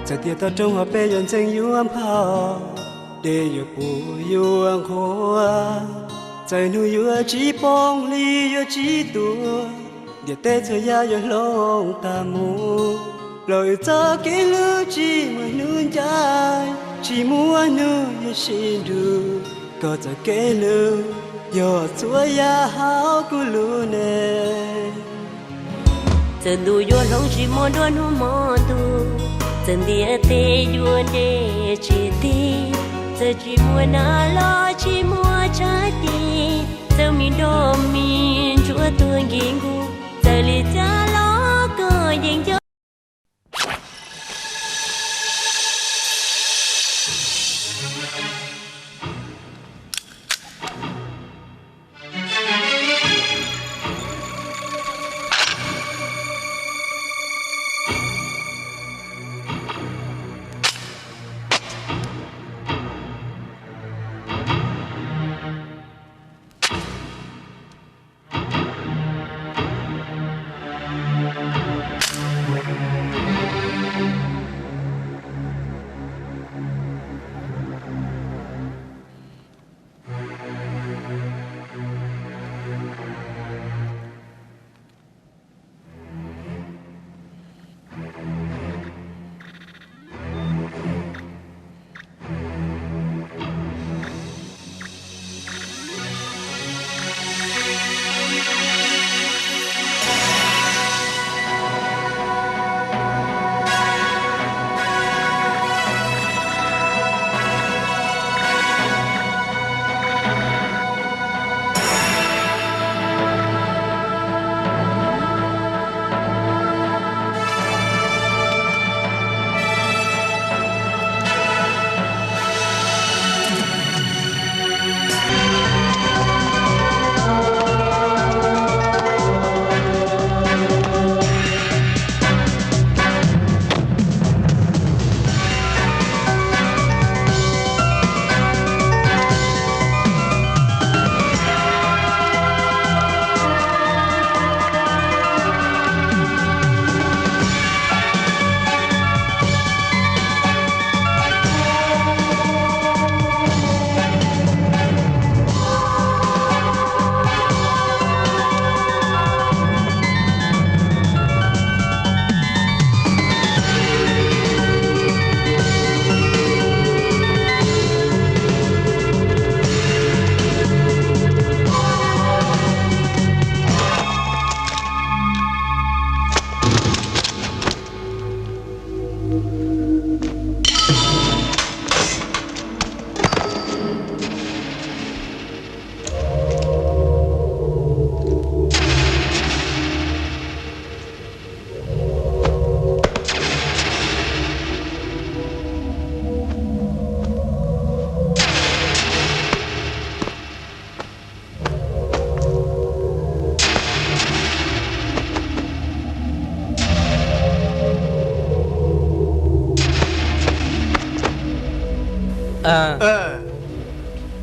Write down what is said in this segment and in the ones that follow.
Txawm tias toj roob hauv peb yuav ntxeev yuav nphau, dej yuav puv yuav nqhuav, txawm hnub yuav tsis poob hli yuav tsis tuag, ntiaj teb txhua yam yuav hloov tag mus, los wb txoj kev hlub tsis muaj hnub ncaim, tsis muaj hnub yuav sib nrug, koj txoj kev hlub yog txhua yam hauv kuv lub neej. Txawm ntuj yuav hloov tsis muaj nruab hnub hmo ntuj, txawm ntiaj teb yuav nres tsis tig, txawm tsis muaj nas los tsis muaj tshav tis, txawm me nroj me ntsuab tuag nkig nkuj, txawm li cas los koj yeej nco.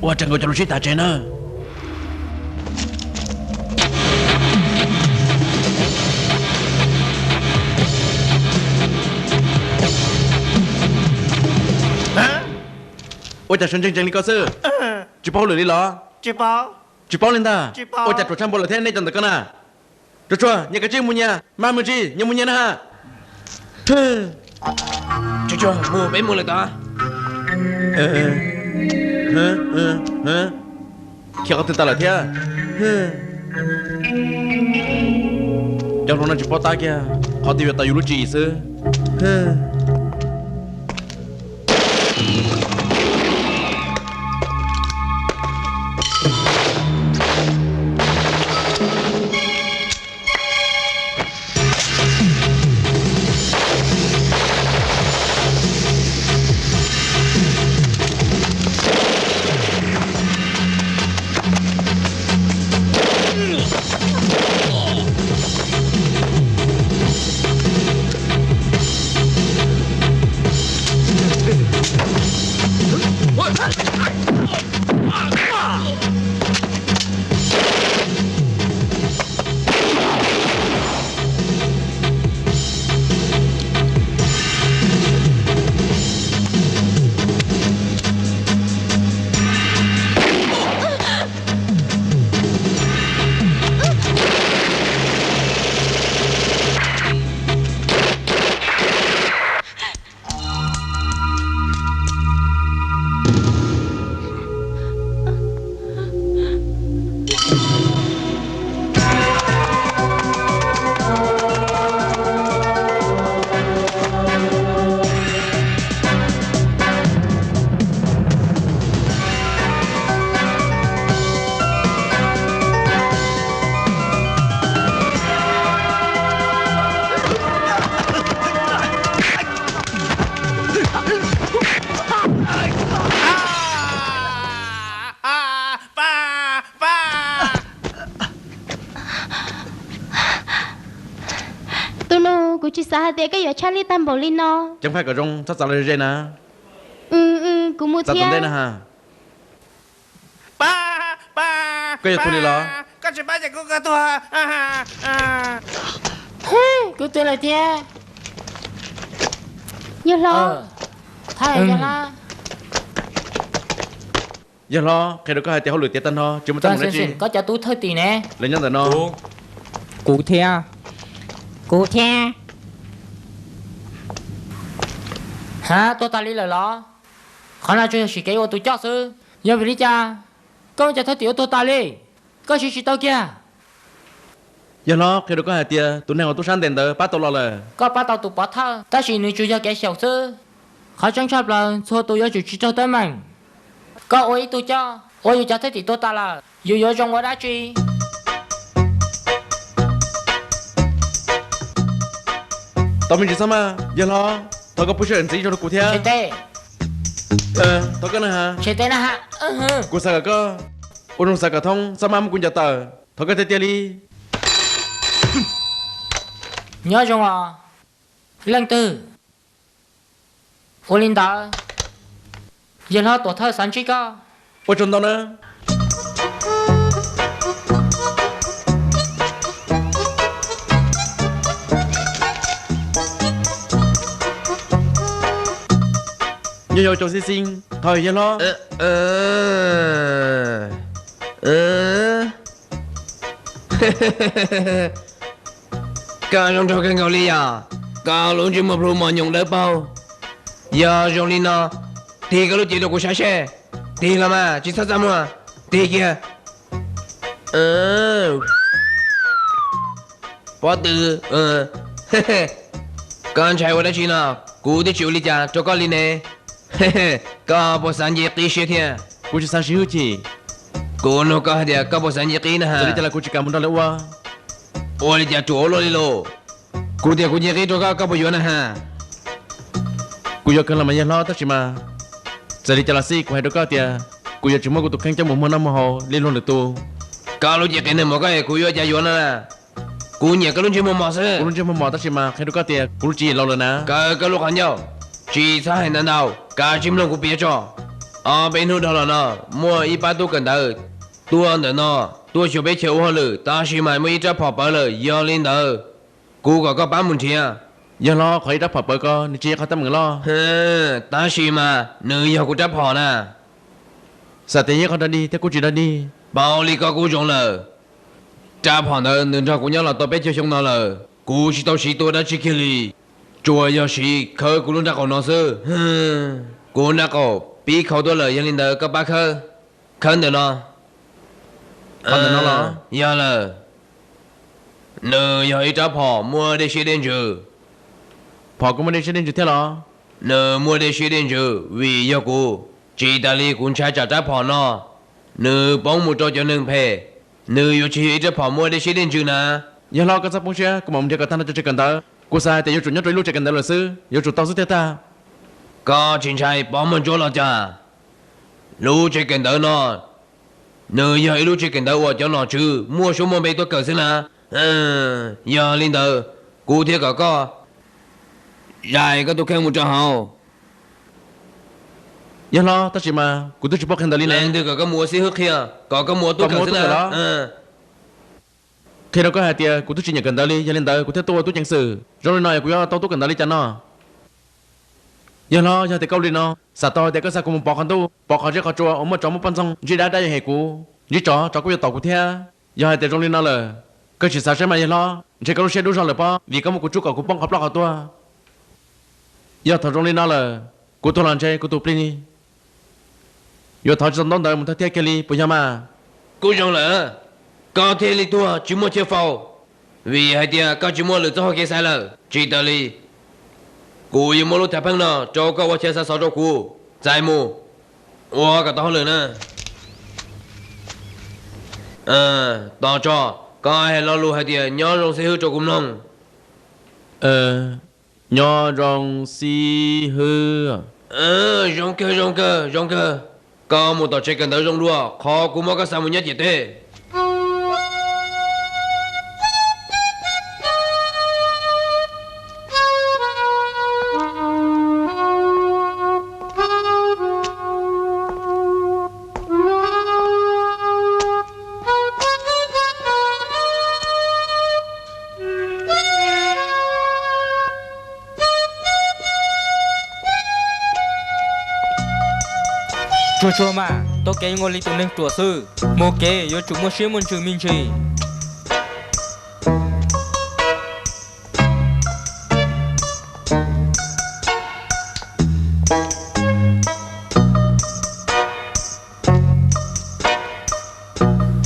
Ua raws nkaus cov lus sib tham tseg nawb. Ua cas sawv ntsees ntsees li ko xwb? Tsis paub hauj lwm li los? Tsis paub li ntag. Ua cas ruam tshaj npaum lawm thiab nej cov ntawm ko na? Tsuag tsuag, nyias kav tsij mus nyias, maj mus tsis, nyias mus nyias na ha. Tsuag tsuag, mus peb mus lawm tod. Khiav qhov twg tas lawm thiab? Cov hluas no tsis paub tab kiag, qhov twg yuav tau yus lub tswv yim xwb. Xav hais tias koj yuav tshaj lij tag npaum li no. Ceev faj kom zoo, txhob txav los ze na. Kuv mus thiab. Koj yog tus li los? Kuv twb lawm thiab. Yawg hlob, yawg hlob, qhia rau koj hais tias hauj lwm tiav tag nrho tsis muaj teeb meem dab tsi. Koj cov tub thawj tim ne? Lawv nyob ntawm no. Kuv thiab. Kuv thiab. Ha, tuag tas li lawm los? Qhov no tsuas yog siv kev ua tus coj xwb. Yog vim li cas koj muab cov thawj tim ua tuag tas li? Koj siv tsis tau kiag. Yawg hlob, qhia rau koj hais tias tus neeg uas tub sab ntes ntawd pab tau los lawm. Koj pab tau tus pov thawj, tab sis nws tsuas yog kev xyaum xwb. Qhov tseeb tshaj plaws txhua tus yuav tsum tsis raug teeb meem. Koj ua ib tug coj, ua yus cov thwj tim tuag tas lawm, yus yuav zoo ua dab tsi? Tau me ntsis txhob maj, yawg hlob, thov koj pub sij hawm ntxiv zog rau kuv thiab. Thov koj na has. Kuv xav kom koj ua zoo xav kom thoob, txhob maj muab kuv ncaws tawm. Thov koj tiag tiag li. Nyob zoo os, leej twg? Ua li ntawd, yawg hlob tuam thawj xav ntsib koj. Ua tsaug ntau na. Nyob zoo cov xib xib, thov yawg hlob. Koj zoo nraug kawg nkaus li yom, koj lub ntsej muag plhu mos nyoos dawb paug. Yog zoo li no, tig koj lub cev rau kuv saib seb. Tig los mas, tsis txhob txaj muag, tig kiag. Pob tw, koj ntshai ua dab tsi no? Kuv twb tsis ua li cas rau koj li ne. Koj puas xav nce qib siab thiab? Kuv tsis xav siv hwj chim. Kuv nug koj hais tias koj puas xav nce qib na has? Txawm li cas los kuv tsis kam mus nrog lawv ua. Ua li cas ruam ua luaj li lauj? Kuv tias kuv nce qib rau koj, koj puas yuav na has? Kuv yuav kawg los mas yawg hlob, tab sis mas txawm li cas los xij kuv hais rau koj tias kuv yuav tsis muab kuv tus kheej coj mus muag noj muag haus li luag lwm tus. Koj lub cev qias neeg mos koj es kuv yuav cas yuav no na? Kuv nyiam koj lub ntsej muag mos xwb. Kuv lub ntsej muag mos tab sis mas qhia rau koj tias kuv lub tswv yim laus lawm na. Kaw koj lub qhov ncauj, tsis txhob hais ntau ntau, kav tsij mloog kuv piav tso. Ob peb hnub dhau los no muaj ib pab tub kawm ntawv tuaj ntawm no, tuaj xyuas peb chaw ua hauj lwm, tab sis mas muaj ib rab phom pawv lawm. Yog li ntawd, kuv kom koj pab mus nrhiav. Yog los qhov ib rab phom pawv ko nws tsis yog qhov teeb meem loj. Tab sis mas nws yog kuv rab phom na. Xam tias yog ib qho dog dig thiab kuj tsis dog dig. Paub li koj kuj zoo lawm. Rab phom ntawd nws nrog kuv nyob los tau peb caug xyoo no lawm, kuv tsis tau siv tua dab tsi kiag li, tsuas yog siv khawb kuv lub nrab qaum no xwb. Kuv nrab qaum pib khau tuaj lawm, yog li ntawd koj pab khawb. Khawb ntawm no. Yog lawm. Nws yog ib rab phom muaj dej siab dej ntsws. Phom kuj muaj dej siab dej ntsws thiab los? Nws muaj dej siab dej ntsws vim yog kuv, tsis tas li kuv ntshai tsam rab phom no nws poob mus rau cov neeg phem, nws yuav tsis yog ib rab phom muaj dej siab dej ntsws na. Yog hlob, koj txhob poob siab, kuv mam mus nrhiav kom tag nrho cov tsev kawm ntawv. Kuv xav hais tias yuav tsum nyob rau ib lub tsev kawm ntawv lawm xwb, yuav tsum tau xwb thiaj tag. Koj tsis ntshai pob muaj ntsuab los cas? Lub tsev kawm ntawv no, nws yog ib lub tsev kawm ntawv uas cov nom tswv muaj suab muaj npe tuaj kawm xwb na. Yog li ntawd, kuv thiaj kom koj zais koj tus kheej mus rau hauv. Yog hlob, tab sis mas kuv twb tsis paub qhia ntawv li na. Leej twg kom koj mus ua xib hwb qhia? Kom koj mus ua tub kawm xwb los? Qhia rau koj hais tias kuv twb tsis nyiam kawm ntawv li, yog li ntawd kuv thiaj tuaj ua tub ceev xwm. Zoo li no es kuv yuav tau tub kawm ntawv li cas no? Yog hlob, yog tias koj ua li no, xam tau hais tias koj xa kuv mus pov qhov ntuj, pov qhov zeb qhov tsua uas muaj tsov muaj poj ntxoog, ntsib dab dab yuav hem kuv, ntsib tsov tsov kuj yuav tom kuv thiab. Yog hais tias zoo li no lawm, koj tsis xav seb mas yog hlob, ntshe koj lub siab dub zog lawm pob, vim koj muab kuv tsub kom kuv poob qhov plaub qhov tuaj. Yog thaum zoo li no lawm, kuv tuag los ntshe kuv tus plig yuav thov tsis tau ntaub ntawv mus thawj thiab kiag li puas yog mas? Kuj zoo lawm, koj thiaj li tuag tsis muaj chaw faus, vim hais tias koj tsis muaj lwm txoj hau kev xaiv lawm. Tsis tas li, kuv yuav muab lub thav pheej no rau koj ua chaw xa xov rau kuv. Txais mus, ua kom tau hauj lwm na. Tos tso, koj hais lo lus hais tias nyob zoo xib hwb rau kuv mloog. Nyob zoo xib hwb. Zoo kawg, zoo kawg, zoo kawg. Koj mus tom tsev kawm ntawv zoo dua, qhov kuv muab koj xa mus nyob ciam teb. Tsuag tsuag mas, taug kev zoo nkaus li tus neeg ruam xwb. Mus kev yuav tsum muaj siab muaj ntsws me ntsis.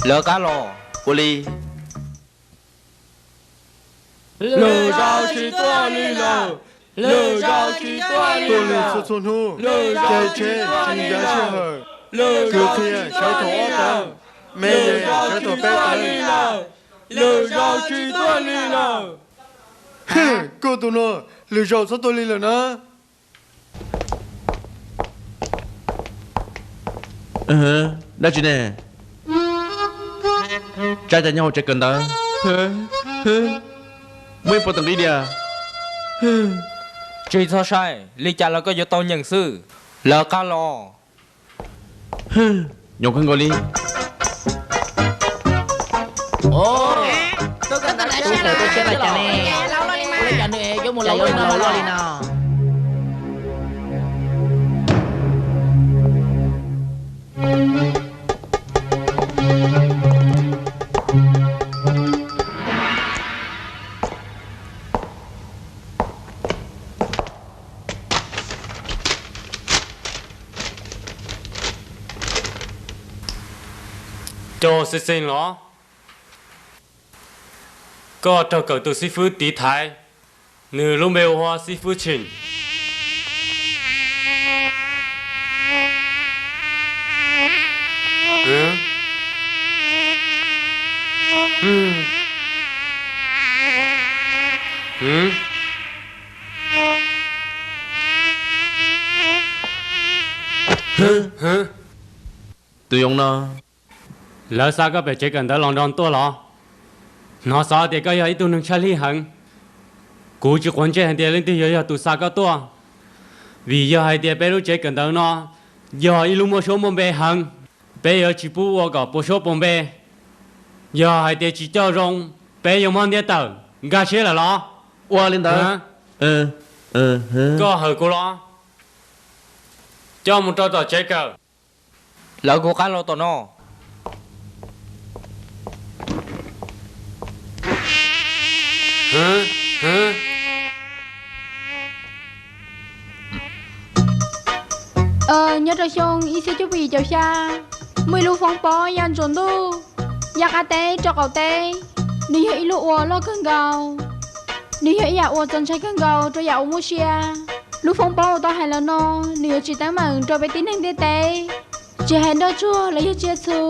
Lawv qab los. Ua li. Lwm zaus tsis tuaj li lawm. Lwm zaus tsis tuaj li lawm. Tuaj li txhua txhua hnub, ces tsheb tsis ncav sij hawm. Kwv Qhia sawv thaum ob tawv, Me Yees sawv thaum peb tawv. Lwm zaus tsis tuaj li lawm. Koj tus no, lwm zaus txhob tuaj li lawm na. Dab tsi ne? Tsab cas nyob hauv tsev kawm ntawv? Muaj ib puas tawm nqi diam? Tsis txhob saib, li cas los koj yuav tau nyeem xwb. Lawv qab los. Nyob kawg nkaus li. Tus kawm ntawv tshiab los cas ne? Yuav mus laus laus li no. Cov xib xeem los? Koj raug kawm tus xib fwb tiv thaiv, nws lub npe hu ua xib fwb Tshim. Tus yoov no. Lawv xa koj pem tsev kawm ntawv los nrog tuaj los? Hnov xov tias koj yog ib tug neeg tshaj lij heev. Kuv tsis quav ntsej hais tias leej twg yuav yog tus xa koj tuaj, vim yog hais tias peb lub tsev kawm ntawv no yog ib lub muaj suab muaj npe heev, peb yuav tsis pub ua kom puas suab puas npe. Yog hais tias tsis coj zoo, peb yuav muab ntiab tawm. Nkag siab lawm los? Ua li ntawd. Koj hawm kuv los? Coj mus rau tom tsev kawm. Lawv kuv qab los tom no. Nyob rau xyoo ib txhiab cuaj puas yim caum xya, muaj ib lub foob pob ya ntsuas ntuj, ya qab teb rau qaum teb. Nws yog ib lub ua loj kawg nkaus. Nws yog ib yam uas txaus ntshai kawg nkaus rau yam uas muaj sia. Lub foob pob uas tau hais los no, nws yuav tsim teeb meem rau peb tib neeg ntiaj teb, tsis hais nroj tsuag los yog tsiaj txhu,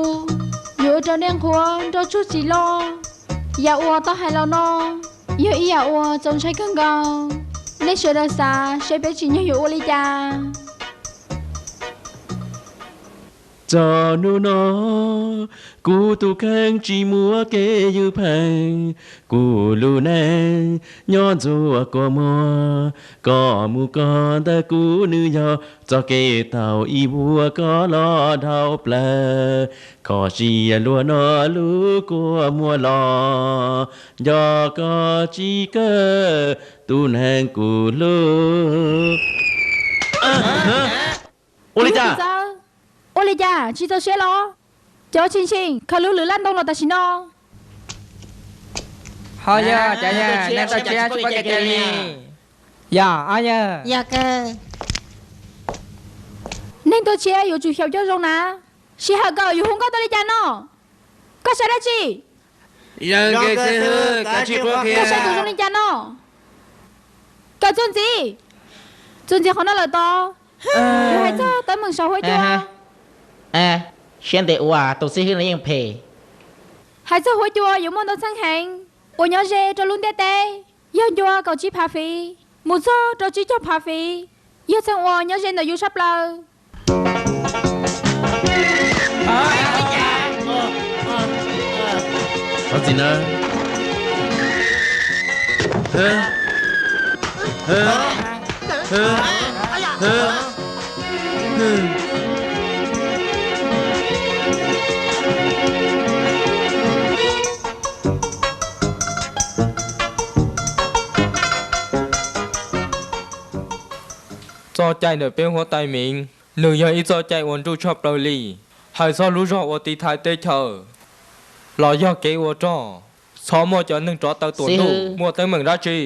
yuav ua rau nej nqhuab nroj tsuag tsis loj. Yam uas tau hais los no yog ib yam uas txaus ntshai kawg nkaus. Nej sawv daws xav seb peb tsim nyog yuav ua li cas? Txog hnub no, kuv tus kheej tsis muaj kev ywj pheej, kuv lub neej nyob ntxuag kua muag, koj mus koj ntawm kuv nws yog txoj kev taug ib vuag koj los dhau plaws, kho sia luag no lub kua muag los, nco koj tsis kawg tus neeg kuv hlub. Ua li cas? Ua li cas tsis txaus siab los? Cov tshee tshee khaws lub lwm laj ntoo los tam sim no. Ho yog cov neeg tuaj tshiab tsis pom kev li. Yog, yog. Neeg tuaj tshiab yuav tsum xyaum coj zoo na. Sij hawm kawm yuav hu nkauj tau li cas no? Koj saib dab tsi? Koj saib tus zoo li cas no? Kawm txuas ntxiv, txuas ntxiv qhov no lawm tod. Yuav hais txog teeb meem saum huab cua. Siab ntev ua tus xib hwb no yeej phem. Hais txog huab cua yuav muaj ntau txheej heev uas nyob ze rau lub ntiaj teb, yog ncua kaum tsib phav feet mus txog rau tsib caug phav feet, yog txheej uas nyob ze ntawm yus sab plaws. Thov txim na. Txoj cai ntawm peb huab tais meev Nws yog ib txoj cai uas nruj tshaj plaws li. Hais txog lub zog uas tiv thaiv teb chaws los yog kev ua rog, txhob muaj cov neeg rov taw tuam ntuj muaj teeb meem dab tsi.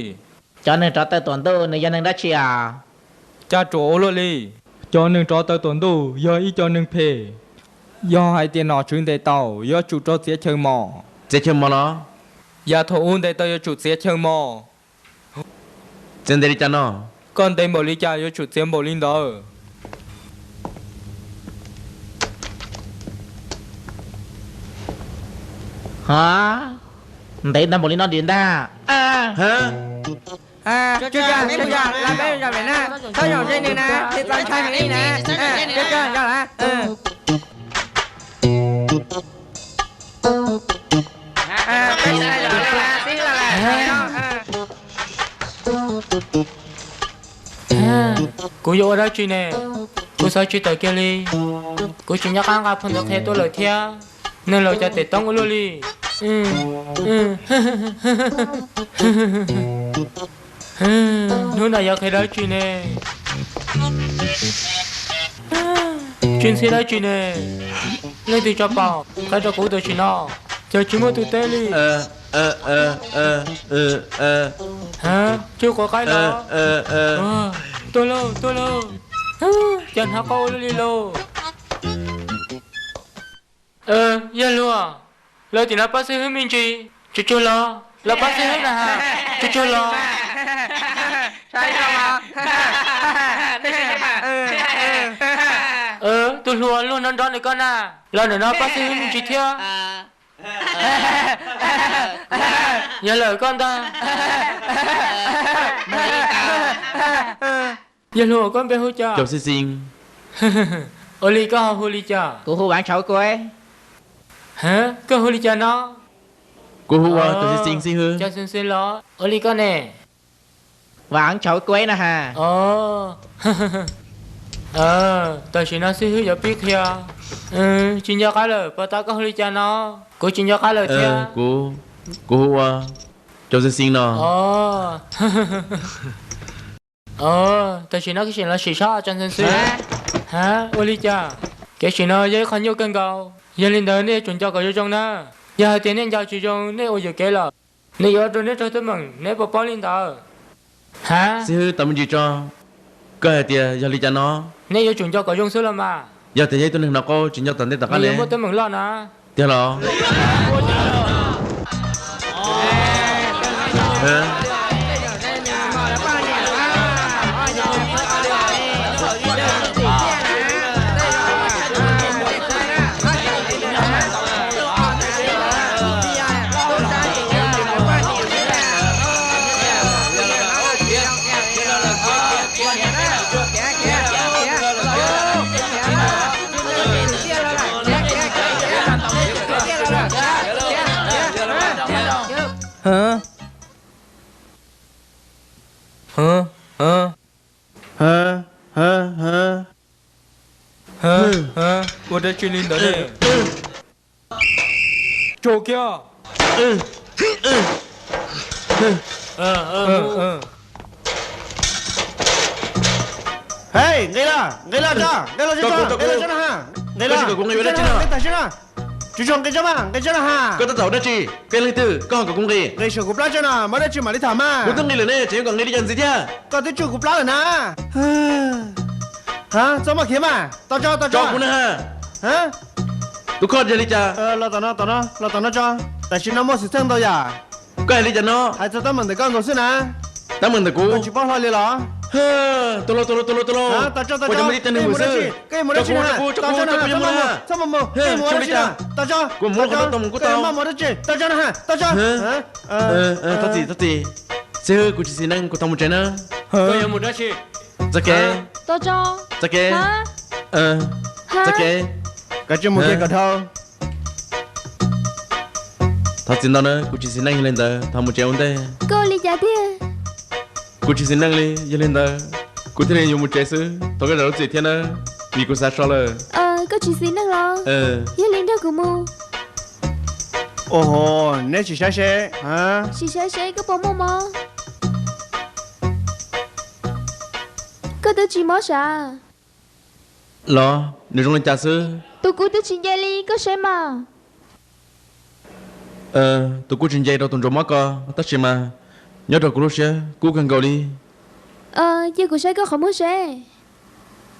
Cov neeg rov taw tuam ntuj nws yog neeg dab tsi os? Caj ruam ua luaj li. Cov neeg rov taw tuam ntuj yog ib co neeg phem. Yog hais tias nom tswv ntes tau yuav tsum rau txiav chaw mos. Txiav chaw mos los? Yav thaum ub ntes tau yuav tsum txiav chaw mos. Txiav ntev li cas no? Koj ntev npaum li cas yuav tsum txiav npaum li ntawd. Ntev ntau npaum li no dim ntag. Tsuag tsuag, peb mus zov, los peb mus zov pem na, txhob zaum ze nws na, tsis txaus ntshai heev li na. Tsuag tsuag, zov lawm. Kuv yuav ua dab tsi ne? Kuv xav tsis tawm kiag li. Kuv tsis nco qab nqa phau ntawv qhia tuaj lawm thiab. Neeg laus cov tes toob ua luaj li. Hnub no yuav qhia dab tsi ne? Tsis ntxhi dab tsi ne? Leej twg tso pom qhia rau kuv tam sim no, cas tsis muaj tus teb li. Tsis quav qaib los? Tuag lauj, tuag lauj. Cas hnav qau ua luaj li lauj. Yog luag, lawv tim no pab xib hwb me ntsis, tsuag tsuag los, los pab xib hwb na has, tsuag tsuag los. Tus hluas luag nrov nrov nws koj na, los ntawm no pab xib hwb me ntsis thiab. Yog lawm koj ntag. Yog luag, koj npe hu cas? Caum Xib Xis. Ua li koj ho hu li cas? Kuv hu Vam Tshauv Kuv. Koj hu li cas no? Kuv hu ua Caum Xib Xis xib hwb. Caum Xib Xis los? Ua li koj ne? Vam Tshauv Kuv na has. Tam sim no xib hwb yuav pib qhia. Tsis nco qab lawm, puas tau koj hu li cas no? Kuv tsis nco qab lawm thiab. Kuv, kuv hu ua Caum Xib Xis no. Tam sim no koj sim los sim sab Caum Xib Xis. Ha, ua li cas? Kev sim no yog ib qho nyuaj kawg nkaus, yog li ntawd nej yuav tsum nco kom zoo zoo na. Yog hais tias nej nco tsis zoo nej ua yuam kev lawm, nws yuav ua rau neb raug teeb meem, neb puas paub li ntawd? Ha? Xib hwb, tos me ntsis tso. Koj hais tias yog li cas no? Nej yuav tsum nco kom zoo xwb los mas. Yog tias yog ib tug neeg hnov qau tsis nco tom ntej tom qab ne, muaj teeb meem loj na. Tiag los? Ua dab tsi li ntawd ne? Tso kiag. Hej, nqis los, nqis los tso, nqis los tso, nqis los tso na ha. Nqis los, nqis tag sib na. Tsuag tsuag, nqis tso mas, nqis tso na ha. Koj tab tom ua dab tsi? Koj yog leej twg, koj ho kom kuv nqis? Nqis saum kuv plab tso na, muaj dab tsi mam li tham mas. Kuv twb nqis lawm ne, tseem yuav kom nqis li cas ntxiv thiab? Koj twb tsuag kuv plab lawm na. Ha, txhob muaj khiav mas, tau tso, tau tso kuv na ha. Tus koj yog li cas? Los tom no, los tom no tso. Tam sim no muaj xwm txheej ntau yam. Koj hais li cas no? Hais txog teeb meem ntawm koj nkaus xwb na. Teeb meem ntawm kuv? Koj tsis paub hlo li los? Tus laus, tus laus, tus laus, tus laus. Tau tso, tau tso. Koj yuav muaj dab tsi? Koj yuav muaj dab tsi na? Tau tso na, txhob mus mus, txhob mus mus, koj yuav muaj dab tsi na? Tau tso. Kuv mus, kuv tau mus, kuv tau. Tau tso na, tau tso. Thov txim, thov txim. Xib hwb, kuv tsis xis neej, kuv thov mus tsev na. Koj yuav mus dab tsi? Txoj kev. Txoj kev. Txoj kev. Koj tsis mus tsev kom dhau. Thov txim ntau na, kuv tsis xis neej, yog li ntawd thov mus tsev ua ntej. Koj ua li cas tiag? Kuv tsis xis neej li, yog li ntawd kuv thiaj li yuav mus tsev xwb. Thov koj zam lub txim thiab na, vim kuv xav so lawm. Koj tsis xis neej los? Yog li nrog kuv mus. Ua ho, neb tsis saib seb. Tsis saib seb koj puas muaj mob? Koj twb tsis mob sav. Los nws zoo li cas xwb? Tus kub twb tsis nce li, koj saib mas. Tus kub tsis nce rau tus ntsuag mob ko, tab sis mas nyob rau kuv lub siab kub kawg nkaus li. Cia kuv saib koj qhov muag seb.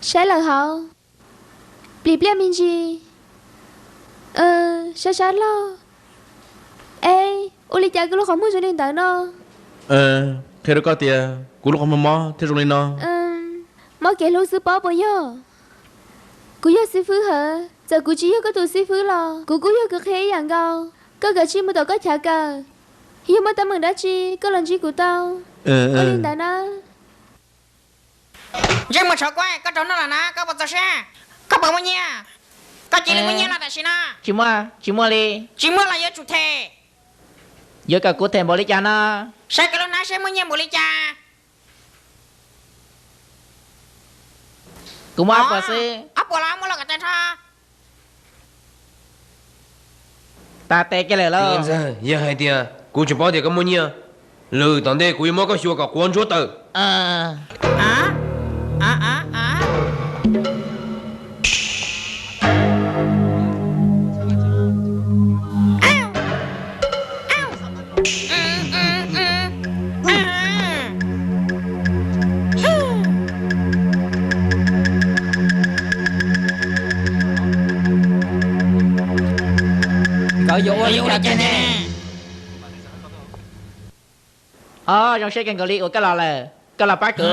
Saib lawm hauv. Plim pliaj me ntsis. Sab sab loj. Es ua li cas koj lub qhov muag zoo li ntawd no? Qhia rau koj tias kuv lub qhov muag mob thiaj zoo li no. Mob kev hlub xwb pob puas yog? Kuv yog xib fwb Hawm, txawm kuv tsis yog koj tus xib fwb los kuv kuj yog kws qhia ib yam nkaus. Koj kav tsij mus tom koj chav kawm, yog muaj teeb meem dab tsi koj los ntsib kuv tau. Ua li ntawd na. Ntsej muag tshav kuab, koj raug noj lawm na, koj puas txaus siab? Koj puas muaj nyiaj? Koj cia li muaj nyiaj no tam sim no. Tsis muaj, tsis muaj li. Tsis muaj los yuav tsum them. Yuav kom kuv them npaum li cas no? Saib koj lub hnab seb muaj nyiaj npaum li cas. Kuv muaj ob puas xwb. Ob puas los muab los kom tag nrho. Tas tes kiag lawm lauj. Yog hais tias kuv tsis paub tias koj muaj nyiaj, lwm tom ntej kuv yuav muab koj xyuas kom quav ntsuab tawm. Nkawd yuav ua li cas tiag ne? Os, zoo siab kawg nkaus li uas koj los lawm, koj los pab kuv.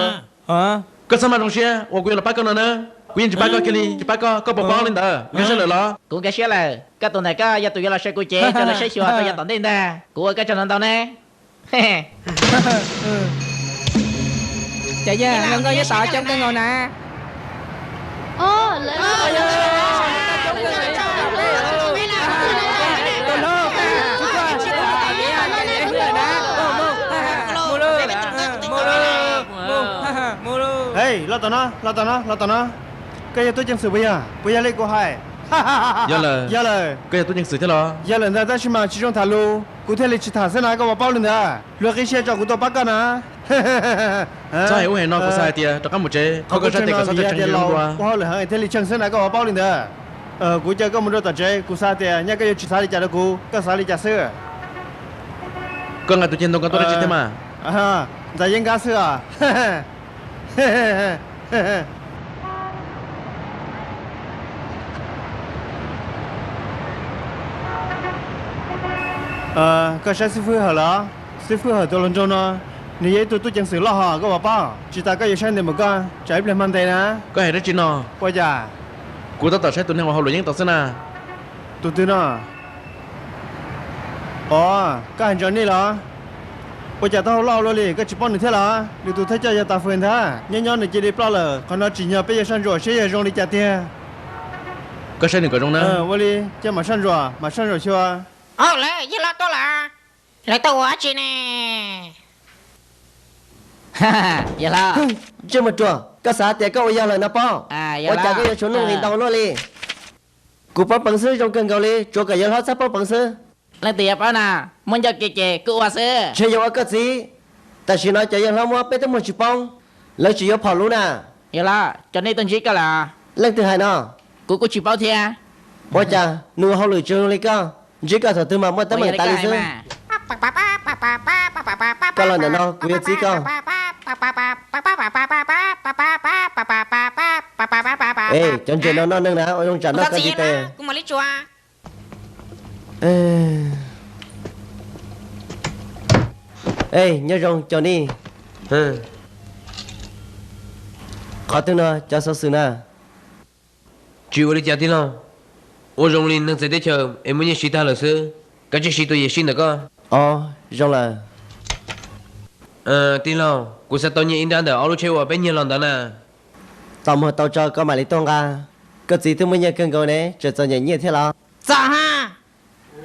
Koj txhob maj zoo siab uas kuv yuav los pab koj no na. Kuv yeej tsis pab koj kiag li, tsis pab koj, koj puas paub li ntawd? Nkag siab lawm los? Kuv nkag siab lawm, koj tus ntawm koj yog tus yuav los saib kuv cev coj los saib xyuas rau yav tom ntej ntag, kuv ua koj tsaug ntau ntau ne. Cov yawg hluas nkauj nyob tod coob kawg nkaus na. Hej, los tom no, los tom no, los tom no. Koj yog tub ceev xwm puas yog? Puas yog li kuv hais? Yog lawm. Yog lawm. Koj yog tub ceev xwm thiab los? Yog lawm ntag, tab sis mas tsis zoo tham lus, kuv thiaj li tsis tham xwb na, koj puas paub li ntawd? Luag qib siab tso kuv tuaj pab koj na. Txhob hais ub hais no, kuv xav hais tias rov qab mus tsev, qhov koj sab tes kom txhob tshee heev li dua. Ua hauj lwm heev thiaj li tsheej xwb na, koj puas paub li ntawd? Kuv caw koj mus rau tom tsev, kuv xav tias nyaj koj yuav tsis xav li cas rau kuv, koj xav li cas xwb? Koj nqa tus ceg ntoo ko tuaj dab tsi thiab mas? Ntxhais yeeb nkab xwb os. Koj saib xib fwb Hawm los? Xib fwb Hawm tus hluas nraug no, nws yog ib tug tub ceev xwm loj hos, koj puas paub? Tsis tas koj yuav saib ntev npaum koj, tsam ib pliag mag ntes na. Koj hais dab tsi no? Ua cas? Kuv tab tom saib tus neeg uas hauj lwm yeeb tau xwb na. Tus twg no? Os, koj hais ntsoov nej los? Ua cas tau hau loj luaj li, koj tsis paub nws thiab los? Nws tus thawj coj yog Tas Fwm ntag, nyob nyob nws cia li ploj lawm, qhov no tsim nyog peb yuav soj ntsuam seb yog zoo li cas tiag. Koj saib nws kom zoo na. Ua li, cia mam soj ntsuam, mam soj ntsuam xyuas. Au, lawv yawg hlob tuaj lawm. Lawv tuaj ua dab tsi ne? Yawg hlob. Ntsej muag ruam, koj xav tias koj ua yog lawm no pob? Ua cas koj yuav tshuav nuj nqis ntau luaj li? Kuv poob peev xwb zoo kawg nkaus li, tsuav kom yawg hlob txhob poob peev xwb. Leej twg yuav paub na, muaj ncauj ke ces kuj ua xwb. Ntshe yuav ua koj txiv. Tam sim no cov yawg hlob muab peb twb muag tsis poob, lawv tsis yuav phom lub na. Yawg hlob, cov nej tuaj ntsib koj lawm. Leej twg hais no? Kuv kuj tsis paub thiab. Ua cas nws ua hauj lwm tsis zoo li koj? Ntsib koj thaum twg mas muaj teeb meem tas li xwb. Koj los ntawm no kuv yuav txib koj. Es cov ntses no noj neeg na, ua zoo tsam noj koj ntiv tes. Ej, nyob zoo cov nej. Qhov twg no cov xov xwm na? Tsis ua li cas tij laug, ua zoo li neeg txawv teb chaws es muaj nyiaj siv tag lawm xwb, kav tsij siv tus yawm sij ntawm koj. Os, zoo lawm. Tij laug, kuv xav tau nyiaj ib nrab ntawm ob lub tsheb uas peb nyiag los ntawd na. Tos muag tau tso koj mam li tuaj nqa. Koj txiv twb muaj nyiaj kawg nkaus ne, tseem txom nyem nyiaj thiab los? Txom ha,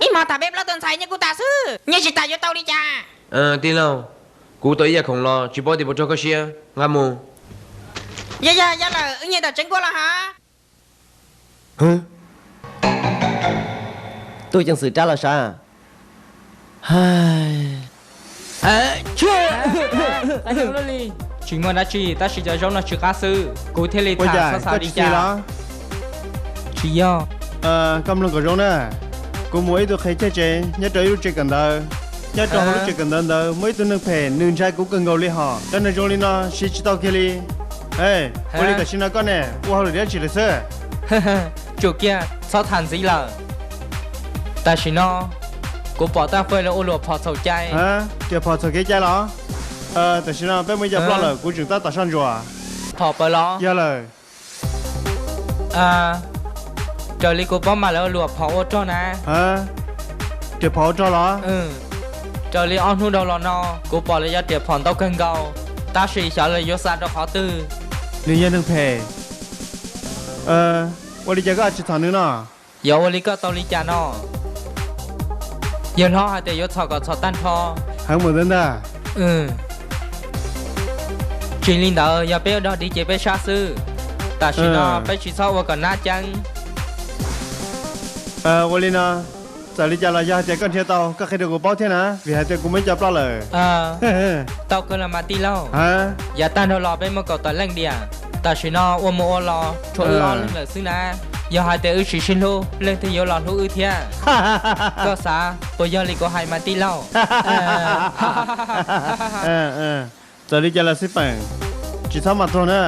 ib hmo tham peb plaub tug ntxhais nyiaj kuj tas xwb, nyiaj tsis tas yuav tau li cas? Tij laug, kuv tau ib yam khoom los tsis paub tias puas raug koj siab, nqa mus. Yog yog yog lawm, wb nyiag tom tsev nkuaj los hov. Tub ceev xwm rab los sav. Tsis muaj dab tsi, tab sis cov zaub no tsis qab xwb, kuv thiaj li tham xav xav li cas. Tsis yog. Koj mloog kom zoo na, kuv mus ib tug qhe caij tsev nyob rau ib lub tsev kawm ntawv. Nyob rau hauv lub tsev kawm ntawv ntawd muaj ib tug neeg phem, nws ntshai kuv kawg nkaus li hos. Cov neeg zoo li no siv tsis tau kiag li. Ua li tam sim no koj ne, ua hauj lwm dab tsi lawm xwb? Tsum kiag, txhob tham ntxiv lawm. Tam sim no kuv pom Taj Fawj lawv ua luam phom txhaum cai. Tias phom txhaum kev cai los? Tam sim no peb muaj ib co ploj lawm, kuv tseem tab tom soj ntsuam. Phom pawv los? Yog lawm. Raws li kuv paub mas lawv ua luam phom ua rog na. Riam phom ua rog los? Raws li ob hnub dhau los no kuv pom lawv cov riam phom ntau kawg nkaus, tab sis xyov lawv yuav xa rau qhov twg. Nws yog neeg phem. Ua li cas koj tsis txhom nws no? Yog ua li koj tau li cas no? Yawg hlob hais tias yuav txhom kom txhom tag nrho. Heev mus ntag ntag. Tsis li ntawd, yog peb ua dog dig ces peb sab xwb. Tam sim no peb tsis txhob ua kom nab ceeb. Ua li no, txawm li cas los yog hais tias koj nrhiav tau, koj qhia rau kuv paub thiab na, vim hais tias kuv muaj ib co ploj lawm. Tau kawg los mas tij laug. Yav tag nrho los peb muaj kaum tawm leej diam, tam sim no ua mus ua los tshuav wb ob leeg lawm xwb na. Yog hais tias wb tsis sib hlub, leej twg yuav los hlub wb thiab? Koj xav puas yog li kuv hais mas tij laug? Txawm li cas los xij peem, tsis txhob mam tuag na.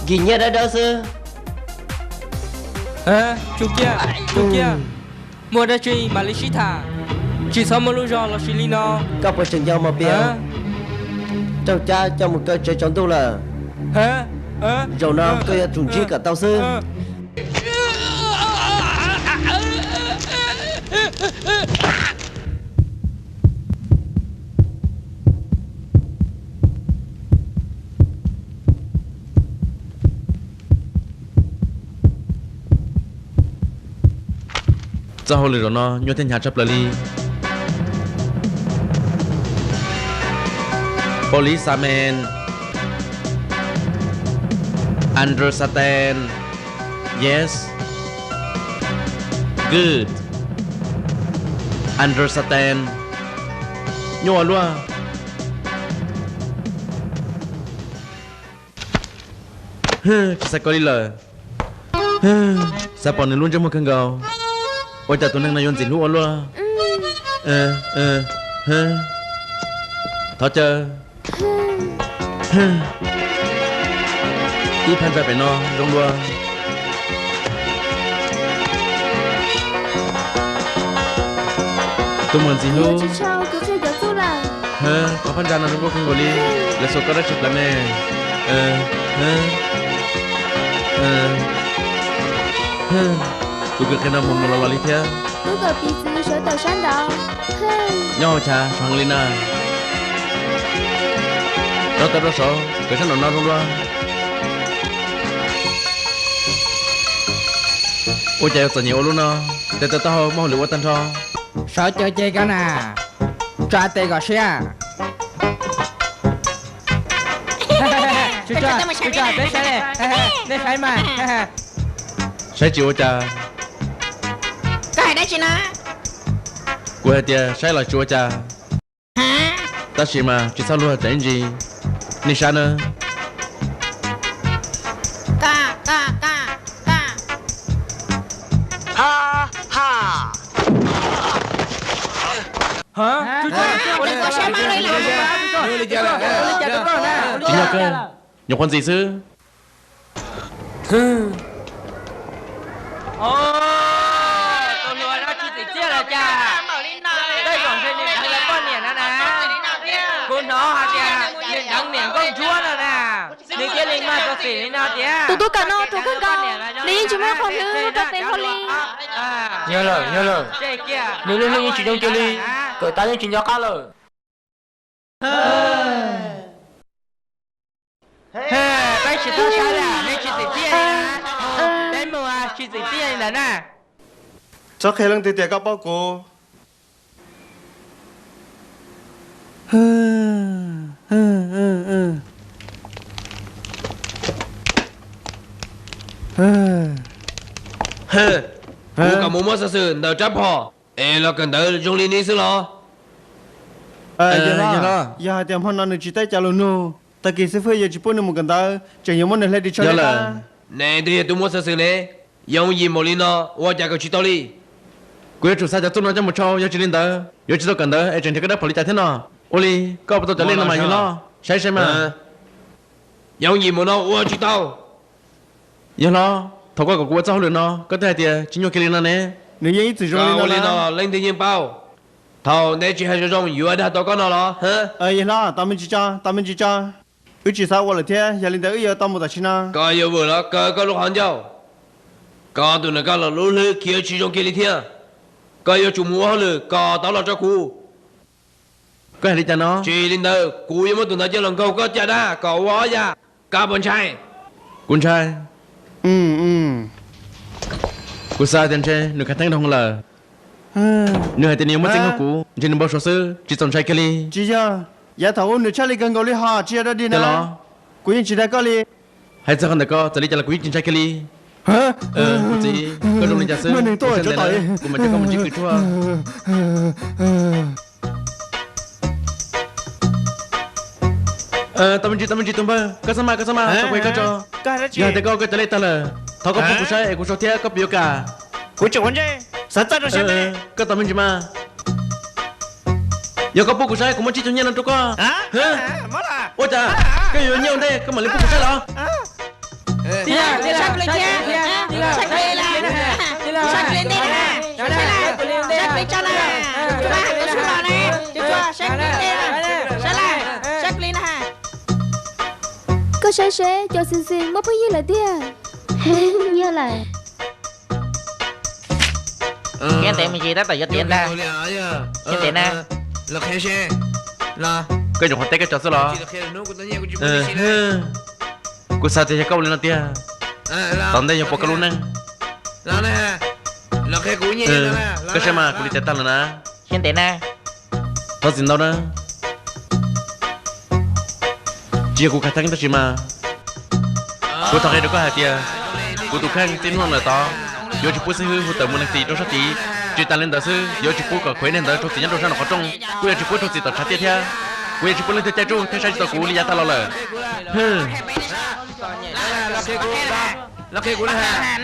Yim nyiaj dawb dawb xwb. Tsum kiag, tsum kiag. Muaj dab tsi mam li sib tham, tsis txhob muaj lub zog los sis li no. Koj puas tseem nco Mos Pias? Raug cab coj mus kaw tsev tsaus ntuj lawm. Zaum no koj yuav tsum ntsib kom tau xwb. Txoj hauj lwm zaum no nyuaj thiab hnyav tshaj plaws li. Policeman, understand? Yes. Good. Understand. Nyuaj ua luaj. Tsis xav koj li lawm. Xav pom nws lub ntsej muag kawg nkaus. Ua cas tus neeg no yuav ntxim hlub ua luaj. Thov caw. Ib phab ntsa pem no zoo dua. Tus muam ntxim hlub, qhov phab ntsa no zoo nkauj kawg nkaus li. Lawv xuas koj dab tsi plas me? Tus kwv qhia no mus mus los los li thiab. Nyob hauv chav sov heev li na. Rov tau rau saud, kawm sab nraum no zoo dua. Ua cas yuav txom nyem ua lub no? Tes taw taub hau muaj hauj lwm ua tag nrho. Sawv ceev ceev koj na, tsa tes kom siab. Peb saib, nej saib mas. Saib tsis ua cas. Koj hais dab tsi na? Kuv hais tias saib los tsis ua cas. Tab sis mas tsis txhob luag tsam ib ntsis. Nej saib na. Tsis yog kawg, nyuam qhuav ntxim xwb. Tus hluas no tsis tsim txiaj los cas? Tej zaum ntshe nws deev lawv poj niam no na. Kuv hnov hais tias nws deev niam nkauj ntsuab no na, nws thiaj li mag rau tim li no tiag. Tus tub kawm no ruam kawg nkaus, nws yeej tsis muaj qhov hlwb rau tes nrho li. Yog lawm, yog lawm, nws lub hlwb yeej tsis zoo kiag li, kawm tas yeej tsis nco qab lawm. Peb tsis txhob saib li, nej tsis txim txiaj li na. Peb mus tsis txim txiaj li ntawd na. Txhob qhia leej twg tias koj paub kuv. Kuv kom mus muab xov xwm ntawm rab phom es los kawm ntawv zoo li nej xwb los? Yog hais tias hmo no nws tsis teb cov lus nug, tag kis xib fwb yuav tsis pub nws mus kawm ntawv, tseem yuav muab nws hle ris tsho. Yog lawm. Neb twb yog tus muab xov xwm ne, yooj yim npaum li no ua cas kawm tsis tau li? Kuv yuav tsum xa cov txuj no coj mus tshau, yog tsis li ntawd yuav tsis tau kawm ntawv es tseem nrhiav koj dab phom li cas thiab no. Ua li koj puas tau cov lej no mas yawg hlob, saib saib mas. Yooj yim npaum no ua tsis tau. Yawg hlob, thaum koj kom kuv ua txoj hauj lwm no koj twb hais tias tsis nyuaj kiag li no ne. Nws yeej ib txwm zoo li no, leej twg yeej paub. Thaum neb tsis hais zoo zoo yuav dag tau koj no los? Yawg hlob, tos me ntsis tso, tos me ntsis tso. Wb tsis xav ua lawm thiab, yog li ntawd wb yuav tau mus tam sim no. Koj yuav vwm los kaw koj lub qhov ncauj. Koj tus nam koj los lub hlwb khiav tsis zoo kiag li thiab. Koj yuav tsum mus ua hauj lwm kom tau los rau kuv. Koj hais li cas no? Tsis li ntawd kuv yuav muab tus ntawd coj los nkaug koj caj dab kom ua ob yam. Koj puas ntshai? Kuv ntshai. Kuv xav tias ntshe nws khav theeb dhau lawm. Nws hais tias nws yuav muaj txij nkaug kuv, ntshe nws npau suav xwb, tsis txaus ntshai kiag li. Tsis yog, yav thaum ub nws tshaj li kawg nkaus li hos, tsis yog dog dig na los. Kuv yeej tsis dag koj li. Hais txog qhov ntawm ko txawm li cas los kuv yeej tsis ntshai kiag li. Kuv txiv, koj zoo li cas xwb? Kuv mam coj koj mus ntsib kws tshuaj. Tau me ntsis, tau me ntsis tus npawg, koj txhob maj, koj txhob maj, tau kuv hais koj tso. Yog hais tias koj ua koj cov lej tag lawm, thov koj pub kuv saib es kuv sau thiab koj puas yuav kam. Koj tos me ntsis mas. Yog koj pub kuv saib kuv muab tsib caug nyiaj no rau koj. Ua cas koj yuav nyiaj ua ntej koj mam li pub kuv saib los? Koj saib seb, cov xwm xwm muaj phooj ywg lawm tiag. Yog lawm. Khiav ntev me ntsis tab tom yuav tiav ntag. Khiav ntev na. Koj nyuam qhuav teb koj cov xwb los? Kuv xav tias yog koj ua li no tiag, tom ntej yuav puas koj lub neej. Koj saib mas, kuv li tiav tag lawm na. Khiav ntev na. Thov txim ntau na. Tsis yog kuv khav theeb tab sis mas kuv thov qhia rau koj hais tias kuv tus kheej txij hnub no lawm tod yuav tsis pub xib hwb hu tawm mus neeg tim rau sab tid. Tsis tas li ntawd xwb, yuav tsis pub kom khuv ib neeg ntawd raug txim nyob rau sab nraum qhov rooj, kuj yuav tsis pub raug txim tom tshav tiaj thiab. Kuv yuav tsis pub leej twg caij tsuj thiab saib tsis taus kuv li yav tag los lawm.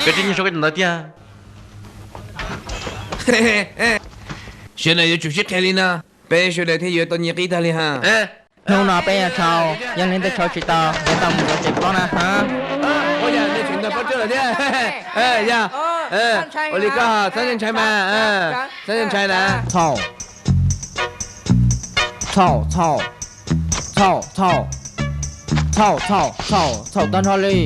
Peb tib nyiag sau koj cov ntawv tiag. Sawv daws yuav tsum sib qhia li no, peb sawv daws thiaj yuav tau nyiaj qib tag li ha. Hnub no peb yuav tshau, yog leej twg tshau tsis tau yuav tau mus rau tsev plaub na ha. Ua li koj txhob ntshai mas, txhob ntshai na. Txhaum, txhaum, txhaum, txhaum, txhaum, txhaum tag nrho li.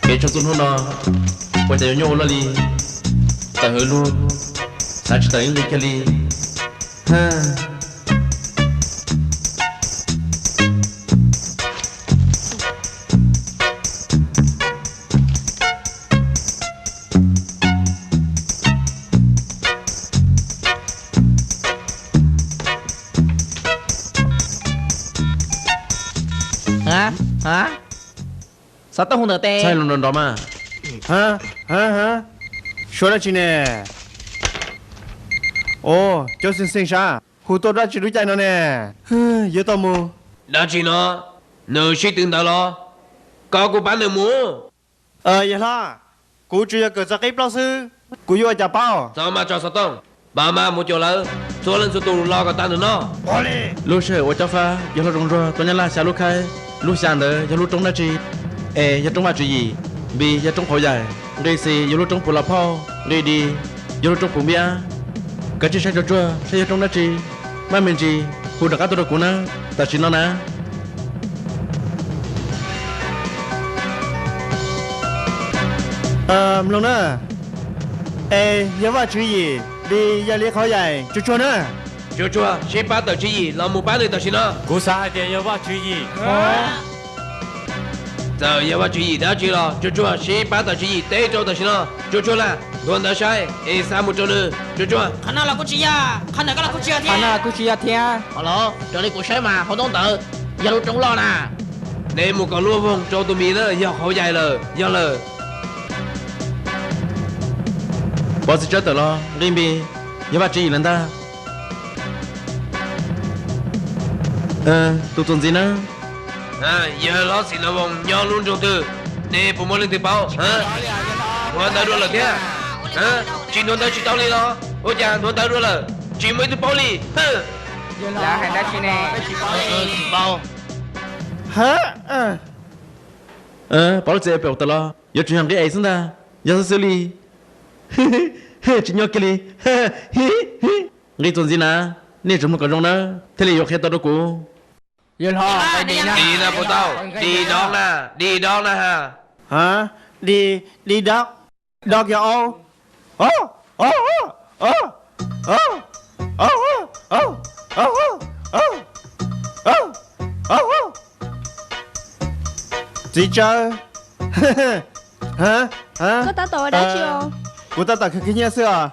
Kev tshau txuj hnub no ua cas yuav nyuaj ua luaj li. Tawm hwv luag, xav tsis tawm ib ntu kiag li. Xov tooj hu ntawm tes. Txhais lus nrov nrov mas. Suav dab tsi ne? Os, cov xeev xeev sav, hu tuaj dab tsi lub caij no ne? Yuav tau mus. Dab tsi no? Nws sib tw ntawd los? Koj kuj pab nws mus. Yawg hlob, kuv tsuas yog kawm txog qib plaub xwb, kuv yuav ua cas paub. Txhob maj tso xov tooj, pab maj mus cuag lawv, txhua leej txhua tus los kom tag ntawm no. Lub sij hawm ua cob fab, yawg hlob Zoov Zuag tuaj Nyab Laj xya lub khaib. Lub xya ntawd yog lub roob dab tsi? Es yog roob Vaj Tswv Yim, npis yog roob Qhauv Yaim, nqi xis yog lub roob Puv Los Phauj, nqi di yog lub roob Puv Npiab. Kav tsij saib tsuag tsuag saib yog roob dab tsi, maj me ntsis hu rov qab tuaj rau kuv na, tam sim no na. Mloog na, es yog Vaj Tswv Yim, npis yog li Qhauv Yaim, tsuag tsuag na. Tsuag tsuag, sib pab tawm Tswv Yim los mus pab nws tam sim no. Kuv xav hais tias yog Vaj Tswv Yim. Txawm yog Vaj Tswv Yim dab tsi los tsuag tsuag, sib pab tawm Tswv Yim teb rau tam sim no. Tsuag tsuag na, nthuav ntawv saib es xa mus rau nws tsuag tsuag. Qhov no los kuj tsis yog, qhov ntawm ko los kuj tsis yog thiab. Qhov no kuj tsis yog thiab. Los, raws li kuv saib mas hauv ntaub ntawv yog lub roob loj na. Neb mus kom luaj voog rau tus npis na, yog Qhauv Yaim lawm, yog lawm. Pov txiv tsawb tawm los nqi npis, yog Vaj Tswv Yim lawm ntag. Tus txuas ntxiv na. Yawg hlob Xim Nab Voos nyob lub nroog twg? Nej puas muaj leej twg paub? Nthuav ntawv dua lawm thiab. Tsis nthuav ntawv tsis tau li los? Ua cas nthuav ntawv dua lawm tsis muaj ib tug paub li? Lawv hais dab tsi ne? Pov lub txiv pem tawm los yuav tsum yog nqi es xwb ntag. Yog xwb xwb li. Tsis nyob kiag li. Nqi txuas ntxiv na, nej tsum mloog kom zoo na, thiaj li yuav qhia tau rau kuv. Dim na puas tau? Dim dog na, dim dog na ha. Dim, dim dog, dog yog au. Txiv tsawb. Koj tab tom ua dab tsi os? Kuv tab tom khwv khwv nyiaj xwb os.